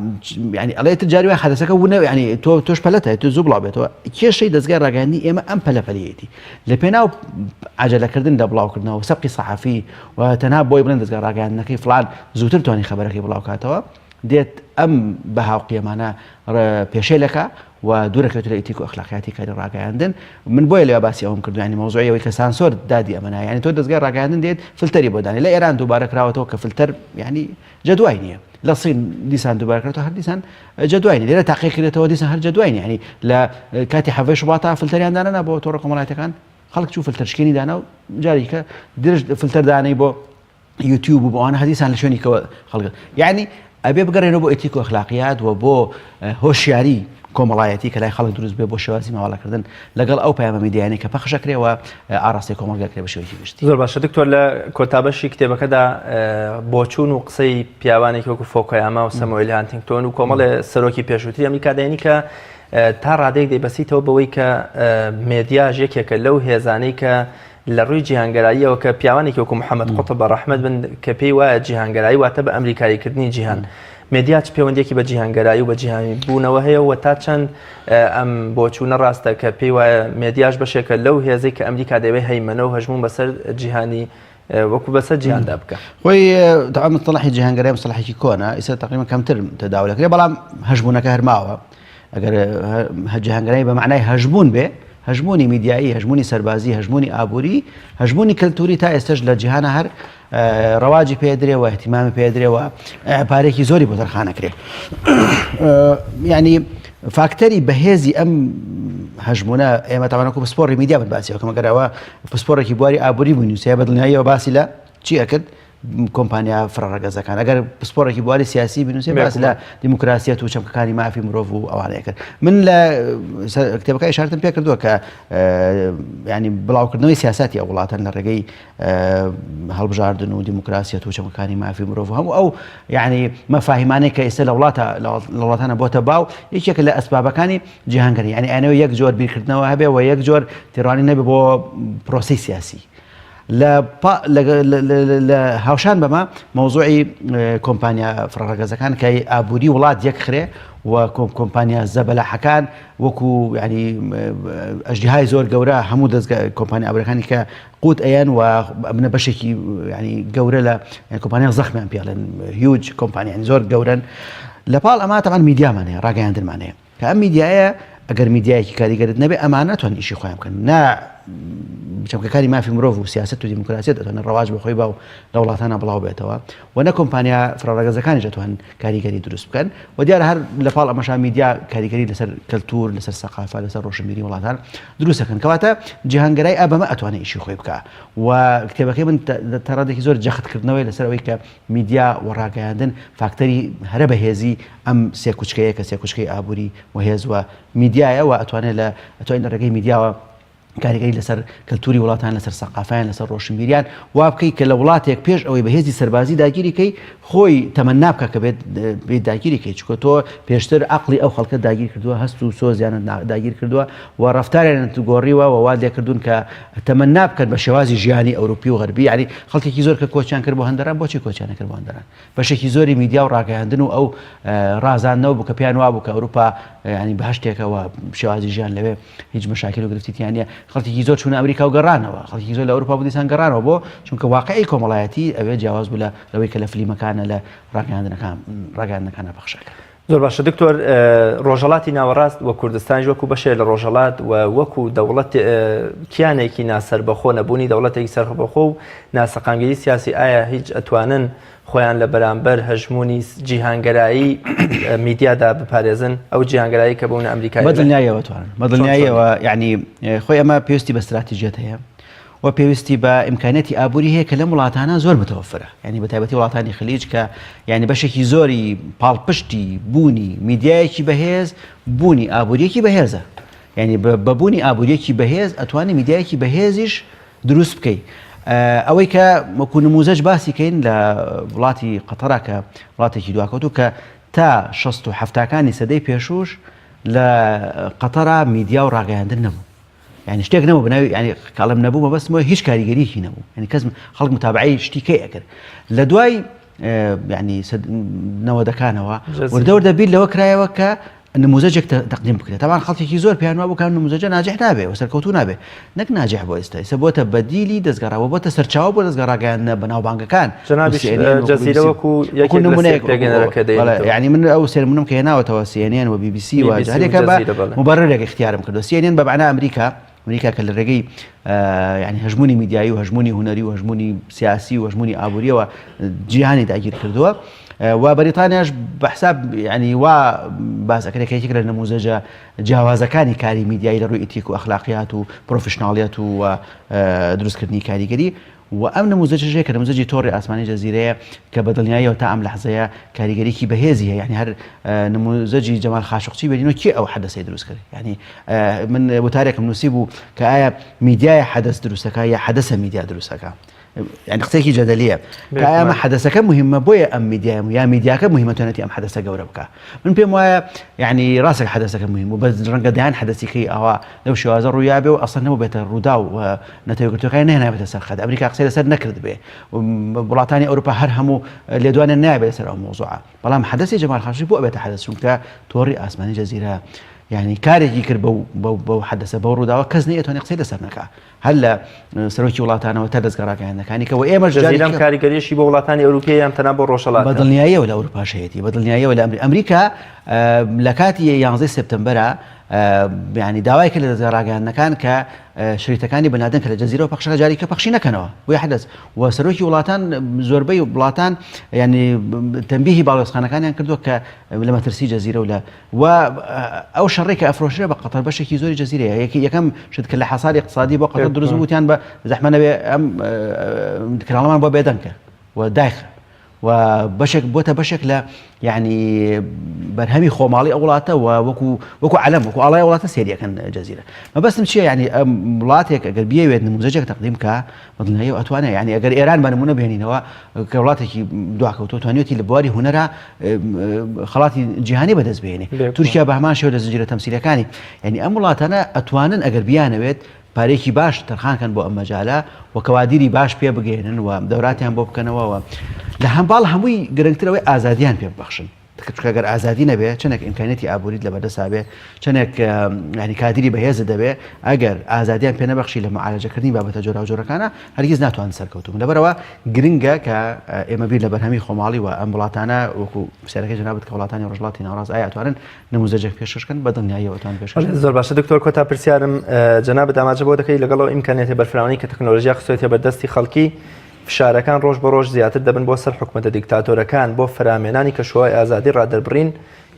ینی ئەڵێ تر جاری وای حەدەسەکە ونە ینی تۆ تۆش پەلەتە تۆ زوو بڵاو بێتەوە کێشەی دەزگای ڕاگەیاندنی ئێمە ئەم پەلەپەلیەتی لە پێناو عجلەکردن لە بڵاوکردنەوە سەبقی سەحافی و تەنها بۆی بڵێن دەزگا ڕاگەیاندنەکەی فلان زووتر توانی خەبەرەکەی بڵاوکاتەوە دێت ئەم بەها و قیەمانە پێشێلەکا و دوورەکەوێت لە ئیتیک و ئەخلاقیاتی کاری ڕاگەیاندن. من بۆیە لەوێ باسی ئەوەم کردو یانی مەوزوعی ئەوەی کە سانسۆر دادی ئەمە نایە یانی تۆ دەزگای ڕاگەیاندن دێت فلتەری بۆ دانێ لە ئێران دووبارە کراوەتەوە کە فلتەر یانی جەدوای نییە لە سین دیسان دووبارە کراوەتەوە هەر دیسان جەدوای نییە لێرە تاقی کرێتەوە دیسان هەر جەدوای نییە یانی لە کاتی حەڤەی شوباتا فلتەریان دانەنا بۆ تۆڕە کۆمەڵایەتیەکان خەڵک چوو فلتەرشکێنی دانا و جارێکە درژ فلتەر دانەی بۆ یوتیوب و بۆ ئەوانە هەدیسان لە شوێنی کەوە خەڵک یعنی ئەبێ بگەڕێنەوە بۆ ئەتیک و ئەخلاقیات و بۆ هۆشیاری کۆمەڵایەتی کە لای خەڵک دروست بێ بۆ شێوازی مامەڵەکردن لەگەڵ ئەو پەیامە میدیایانەی کە پەخش ئەکرێ و ئاڕاستەی کۆمەڵگا کرێ بە شێوەیەکی گشتی. زۆر باشە دکتۆر لە کۆتا بەشی کتێبەکەدا بۆچوون و قسەی پیاوانێکی وەکو فۆکۆیاما و سەمۆیل هانتینگتۆن و کۆمەڵێ سەرۆکی پێشووتری ئەمریکا دێنی کە تا ڕادەیەک دەیبەسیتەوە بەوەی کە مێدیاش یەکێکە لەو هێزانەی کە لە ڕووی جیهانگەراییەوە کە پیاوانێکی وەکو محەممەد قوتب بە ڕەحمەت بن کە پێی وایە جیهانگەرایی واتە بە ئەمریکاییکردنی جیهان. مێدیا چ پەیوەندیەکی بە جیهانگەرایی و بە جیهانی بوونەوە هەیە و تا چەند ئەم بۆچوونە ڕاستە کە پێی وایە مێدیاش بەشێکە لەو هێزەی کە ئەمریکا دەیەوێت هەیمەنە و هەژموون بەسەر جیهانی وەکو بەسەر جیهاندا بکە. خۆی تەعا مستەڵحی جیهانگەرای مستەڵحێکی کۆنە ئیستا تقریبا کەمتر تەداول دەکرێت بەڵام هەژموونەکە هەر ماوە ئەگەر جیهانگەرای بە معنای هەژموون بێ هەژموونی میدیایی هەژموونی سەربازی هەژموونی ئابووری هەژموونی کەلتوری تا ئێستش لە جیهانە هەر ڕەواجی پێدرێ و احتیمامی پێدرێ و پارێکی زۆری بۆ تەرخانەکرێ ینی فاکتەری بەهێزی ئەم هەژمونە ئێمە تاوانەکو پسپۆڕی میدیا بن باسی وەکەم گەرەوە پسپۆڕێکی بواری ئابووری بنووسێ بە دڵنیاییەوە باسی لە چی ئەکرد کۆمپانیا فرەڕەگەزەکان ئەگەر پسپۆڕێکی بواری سیاسی بنووسێ باس لە دیموکراسیەت و چەمکەکانی مافی مرۆڤ و ئەوانەیە کرد من لە کتێبەکە ئشارتم پێ کردووە کە ینی بڵاوکردنەوەی سیاستی ئەو وڵاتان لە ڕێگەی هەڵبژاردن و دیموکراسیەت و چەمکەکانی مافی مرۆڤ هەموو ئەو یعنی مەفاهیمانەی کە ئێستا لە وڵاتە لە وڵاتانە بۆتە باو یەکێکە لە ئەسبابەکانی جیهانگەری یعنی ئەنەوە یەک جۆر بیرکردنەوە هەبێ و یەک جۆر تێڕوانین نەبێ بۆ پرۆسەی سیاسی. لە هاوشان بەمە مەوزوعی کۆمپانیا فرەڕەگەزەکان کە ئابووری وڵات یەکخرێ و کۆمپانیا زەبەلاحەکان وەکو ینی ئەژدیهای زۆر گەورە هەموو دەستگە کۆمپانیا ئابوورەکانی کە قوت ئەیەن و ئەبنە بەشێکی ینی گەورە لە کۆمپانیا زەخمیان پێڵێن huge کۆمپانیان زۆر گەورن لە پاڵ ئەما تەمان میدیامان هەیە ڕاگەیاندنمان هەیە کە ئەم میدیایە ئەگەر میدیایەکی کاریگەرت نەبێ ئەمان ناتوان ئیشی خۆیان بکەن نا چەمکەکانی مافی مرۆڤ و سیاست و دیموکراسیەت دەتوانن ڕەواج بەخۆی با و لە وڵاتانە بڵاو بێتەوە و نە کۆمپانیا فرەڕەگەزەکانیش دەتوانن کاریگەری دروست بکەن و دیارە هەر لە پاڵ ئەمەشا میدیا کاریگەری لەسەر کەلتور لەسەر سەقافە لەسەر ڕۆشنبیری وڵاتان دروست دەکەن کەواتە جیهانگەرای ئا بەمە ئەتوانێت ئیشی خۆی بکا و کتێبەکەی من تا ڕادێکی زۆر جەختکردنەوەی لەسەر ئەوەی کە میدیا و ڕاگەیاندن فاکتەری هەرە بەهێزی ئەم سێکوچکەیە کە سێکوچکەی ئابووری و هێز و میدیایە و ئەتوانێت لە ئەتوانین لە ڕێگەی میدیاوە کاریگەری لەسەر کەلتوری وڵاتان لەسەر سەقافیان لەسەر ڕۆشنبیریان وا بکەی کە لە وڵاتێک پێش ئەوەی بەهێزی سەربازی داگیری کەی خۆی تەمەنا بکە کە بێت بێت داگیری کەی چونکە تۆ پێشتر عەقڵی ئەو خەڵکە داگیر کردووە هەست و سۆزیانت داگیر کردووە و ڕەفتاریانت گۆڕیوە و وات لێکردوون کە تەمەنا بکەن بە شێوازی ژیانی ئەوروپی و غەربی یعنی خەڵکێکی زۆر کە کۆچیان کرد بۆ هەندەران بۆچی کۆچیان کرد بۆ هەندەران بەشێکی زۆری میدیا و ڕاگەیاندن و ئەو ڕازاندنەوە بوو کە پێیان وابوو کە ئەوروپا ینی بەهشتێکە و شێوازی ژیان لەوێ هیچ مەشاکل و گرفتی تیا نییە خەڵکێکی زۆر چوونە ئەمریکا و گەڕانەوە خەڵکی زۆر لە ئەوروپا بوو دیسان گەڕانەوە بۆ چونکە واقعی کۆمەڵایەتی ئەوێ جیاواز بوو لە لەوەی کە لە فلیمەکانە لە ڕاگەیاندنەکان ڕاگەیاندنەکانە پەخشەکە. زۆر باشە دکتۆر ڕۆژهەڵاتی ناوەڕاست و کوردستانیش وەکو بەشێ لە ڕۆژهەڵات و وەکو دەوڵەت کیانێکی ناسەربەخۆ نەبوونی دەوڵەتێکی سەربەخۆ و ناسەقامگیری سیاسی ئایا هیچ ئەتوانن خۆیان لە بەرامبەر هەژموونی جیهانگەرایی میدیادا بپارێزن ئەو جیهانگەرایی کە بوونە ئەمریکا بەدڵنیاییەوە توانن بەدڵنیاییەوە یعنی خۆی ئەمە پێویستی بە ستراتیژیەت هەیە و پێویستی بە ئیمکانیەتی ئابووری هەیە کە لەم وڵاتانە زۆر متوفرە یعنی بە تایبەتی وڵاتانی خلیج کە یعنی بەشێکی زۆری پاڵپشتی بوونی میدیایەکی بەهێز بوونی ئابووریەکی بەهێزە یعنی بە بوونی ئابووریەکی بەهێز ئەتوانی میدیایەکی بەهێزیش دروست بکەی. ئەوەی کە وەکو نموزەج باسی کەین لە وڵاتی قەتەرا کە وڵاتێکی دواکەوتوو کە تا شەست و حەفتاکانی سەدەی پێشووش لە قەتەرا میدیا و ڕاگەیاندن نەبوو. یعنی شتێک نەبوو بەناوی یعنی کاڵم نەبوو مەبەستمەوە هیچ کاریگەریەکی نەبوو یعنی کەس خەڵک متابعەی شتی کەی ئەکرد لە دوای یعنی نەوەدەکانەوە وردە وردە بیر لەوە کرایەوە کە نموزەجێک تەقدیم بکرێت تاوان خەڵکێکی زۆر پێیان وابوو کە ئەم نموزەجە ناجح نابێ و سەرکەوتوو نابێ نەک ناجح بۆ ئێستا ئێستا بۆتە بەدیلی دەزگا ڕا بۆتە سەرچاوە بۆ دەزگا ڕاگەیاندنە بەناوبانگەکان جەنابیش جەزیرە وەکو یەکێک لە سێ پێکهێنەرەکە دەیەنێتەوە. یعنی من ئەو سێ نمونەم کە هێناوەتەوە CNN و BBC و هەرێکە بە موبەررێک اختیارم کردووە CNN بە مەعنا ئەمریکا ئەمریکا کە لە ڕێگەی یعنی هەژموونی میدیایی و هەژموونی هونەری و هەژموونی سیاسی و هەژموونی ئابووریەوە جیهانی داگیر کردووە و بەریتانیاش بە حساب یعنی وا باس ئەکرێت کە یەکێک لە نموزەجە جیاوازەکانی کاری میدیایی لە ڕووی ئیتیک و ئەخلاقیات و پرۆفشناڵیەت و دروستکردنی کاریگەری و ئەم نموزەجەشە کە نموزەجی تۆڕی ئاسمانی جەزیرەیە کە بە دڵنیاییەوە تا ئەم لەحزەیە کاریگەریی بەهێزی هەیە یعنی هەر نموزەجی جەمال خاشقچی بێنینەوە کێ ئەو حەدەسەی دروست کرد یعنی من وتارێکم نووسی بوو کە ئایا میدیای حەدەس دروستەکە یا حەدەسە میدیا دروستەکە. یعنی قسەیەکی جەدەلیە کە ئەمە حەدەسەکە مهمە بۆیە ئەم میدیای یا میدیاکە مهمە توانێتی ئەم حەدەسە گەورە بکە من پێم وایە یعنی ڕاستە حەدەسەکە مهم و بەس ڕەنگە دەیان حەدەسیکەی ئاوا لەو شێوازە ڕوویابێ و ئەسڵەن نەبوو ڕوودا و نەتەوە یەکگرتووەکانی نەهێنابێتە سەر خەت ئەمریکا قسەی لەسەر نەکرد بێ وڵاتانی ئەوروپا هەر هەموو لێدوانیان نابێت لەسەر ئەو مۆزوعە بەڵام حەدەسی جەمال خاشقجی بۆ ئەبێتە حەدەس چونکە تۆڕی ئاسمانی جەزیرە یعنی کارێکی کرد بەو بەو بەو حەدەسە بەو ڕووداوە کەس نەیەتوانێت قسەی لەسەر نەکا هەر لە سەرۆکی وڵاتانەوە تا دەزگا ڕاگەیاندنەکانی کە و ئێمەش جەزیرەم کاریگەریشی بۆ وڵاتانی ئەوروپیە یان تەنها بۆ ڕۆژهەڵات بە دڵنیاییەوە لە ئەوروپاش هەیەتی بە دڵنیاییەوە لە ئەمریکا لە کاتی یانزەی سێپتەمبەرە یعنی داوای کرد لە دەزگا ڕاگەیاندنەکان کە شریتەکانی بن لادن کە لە جەزیرەوە پەخشەکە جاری کە پەخشی نەکەنەوە بۆیە حدەس و سەرۆکی وڵاتان زۆربەی وڵاتان ینی تەنبیهی باڵیۆزخانەکانیان کردووە کە لە مەترسی جەزیرە و لە و ئەو شەڕێک کە ئەفرۆشرێ بە قەتەر بەشێکی زۆری جەزیرەیە یەکی یەکەم شت کە لە حەساری اقتصادی بۆ قەتەر دروست بوو وتیان بە زەحمە نەبێ ئەم کراڵەمان بۆ بێدەنگ کە و دایخە و بەشێک بۆتە بەشێک لە یعنی بەرهەمی خۆماڵی ئەو وڵاتە و وەکو وەکو عەلەم وەکو ئاڵای وڵاتە سێریەکەن جەزیرە مەبەستم چییە یعنی ئەم وڵاتێک ئەگەر بیەوێت نموزەجێک تەقدیم کا بەدڵنیاییەوە ئەتوانێت یعنی ئەگەر ئێران بە نمونە بێنینەوە کە وڵاتێکی دواکەوتووە توانیویەتی لە بواری هونەرا خەڵاتی جیهانی بەدەست بهێنێ تورکیا بە هەمان شێوە لە زنجیرە تەمسیلەکانی یعنی ئەم وڵاتانە ئەتوانن ئەگەر بیانەوێت پارێکی باش تەرخانکەن بۆ ئەم مەجالە و کەوادیری باش پێ بگەێنن و دەوراتیان بۆ بکەنەوە و لە هەمباڵ هەمووی گرنگترەوەی ئازادیان پێ ببەخشن. چونکە گەر ئازادی نەبێ چەندێک ئیمکانیەتی ئابووریت لەبەردەستا بێ چەندێک ینی کادری بەهێزت دەبێ ئەگەر ئازادیان پێ نەبەخشی لە معالەجەکردنی بابەتە جۆراوجۆرەکانە هەرگیز ناتوان سەرکەوتوو بن لەبەرەوە گرنگە کە ئێمە بیر لە بەرهەمی خۆماڵی و ئەم وڵاتانە وەکو پرسیارەکەی جەنابت کە وڵاتانی ڕۆژهەڵاتی ناوەڕاست ئایا ئەتوانن نموزەجێک پێشکەش بکەن بە دڵنیاییەوە ئەتوانن پێشکەش بکەن. زۆر باشە دکتۆر کۆتا پرسیارم جەنابت ئاماژە بۆ دەکەی لەگەڵ ئەو ئیمکانیەتە بەرفراوانەی کە تەکنۆلۆژیا خستوێتە بەردەستی خەڵکی فشارەکان ڕۆژ بە ڕۆژ زیاتر دەبن بۆ سەر حکومەتە دیکتاتۆرەکان بۆ فەرامێنانی کەشوهەوای ئازادی ڕادەربڕین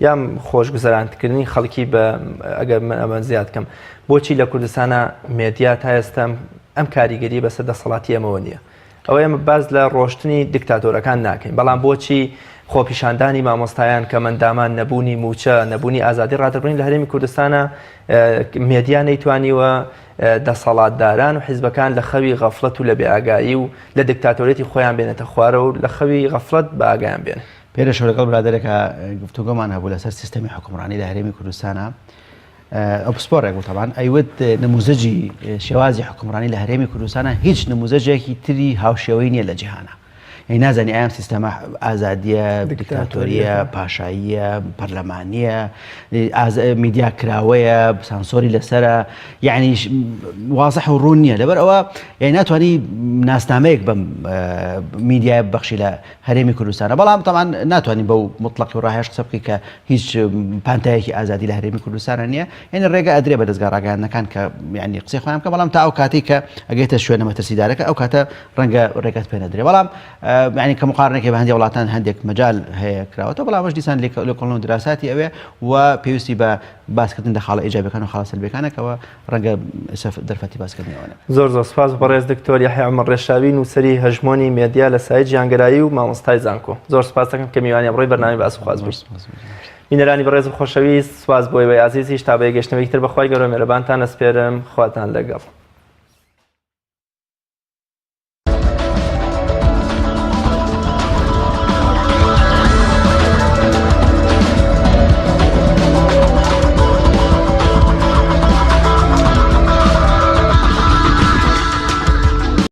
یان خۆشگوزەرانکردنی خەڵکی بە ئەگەر من ئەمە زیاد کەم بۆچی لە کوردستانە مێدیا تا ئێستا ئەم کاریگەری بەسەر دەسەڵاتی ئەمەوە نییە ئەوە ئێمە باز لە ڕۆشتنی دیکتاتۆرەکان ناکەین بەڵام بۆچی خۆپیشاندانی مامۆستایان کەمەندامان نەبوونی موچە نەبوونی ئازادی ڕادەربڕین لە هەرێمی کوردستانە مێدیا نەیتوانیوە دەسەڵاتداران و حیزبەکان لە خەوی غەفڵەت و لە بێئاگایی و لە دیکتاتۆریەتی خۆیان بێنێتە خوارەوە و لە خەوی غەفڵەت بە ئاگایان بێنێ. پێرێ شەو لەگەڵ برادەرێکا گفتوگۆمان هەبوو لەسەر سیستەمی حوکمڕانی لە هەرێمی کوردستانا ئەو پسپۆڕێک بوو تەبان ئەیوت نموزەجی شێوازی حوکمڕانی لە هەرێمی کوردستانا هیچ نموزەجێکی تری هاوشێوەی نییە لە جیهانا. یعنی نازانی ئایا ئەم سیستەمە ئازادیە دیکتاتۆریە پاشاییە پەرلەمانیە میدیا کراوەیە سانسۆری لەسرە یعنی وازح و ڕوون نییە لەبەر ئەوە یعنی ناتوانانی ناسنامەیەک بەم میدیای بەخشی لە هەرێمی کوردستانە بەڵام تەمان ناتوانین بەو مطلقی و ڕاهێش قسە بکەی کە هیچ پانتایەکی ئازادی لە هەرێمی کوردستانە نییە یعنی ڕێگە ئەدرێ بە دەزگا ڕاگەیاندنەکان کە یعنی قسەی خۆیان بکە بەڵام تا ئەو کاتێک کە ئەگەیتە شوێنە مەترسیدارەکە ئەو کاتە ڕەنگە ڕێگەت پێ نەدرێ بەڵام یعنی کە مقارنێکی بە هەندێک وڵاتان هەندێک مەجال هەیە کراوەتەوە بەڵام ئەوەش دیسان لێکۆڵینەوە دراساتی ئەوێ و پێویستی بە باسکردن لە خاڵە ئیجابیەکان و خاڵە سەلبیەکانەکەوە ڕەنگە دەرفەتی باسکردنی ئەوە نەبێت. زۆر زۆر سپاس بەڕێز دکتۆر یەحیا عومەر ڕێشاوی نووسەری هەژمۆنی مێدیا لە سایەی جیهانگەرایی و مامۆستای زانکۆ زۆر سپاس دەکەم کە میوانی ئەمڕۆی بەرنامەی باس و خواست بووی. بینەرانی بەڕێز و خۆشەویست سپاس بۆ ئێوەی ئازیزیش تا بە یەکگەیشتنەوەیەکی تر بە خوای گەورە مێرەبانتان ئەسپێرم خواتان لەگەڵ.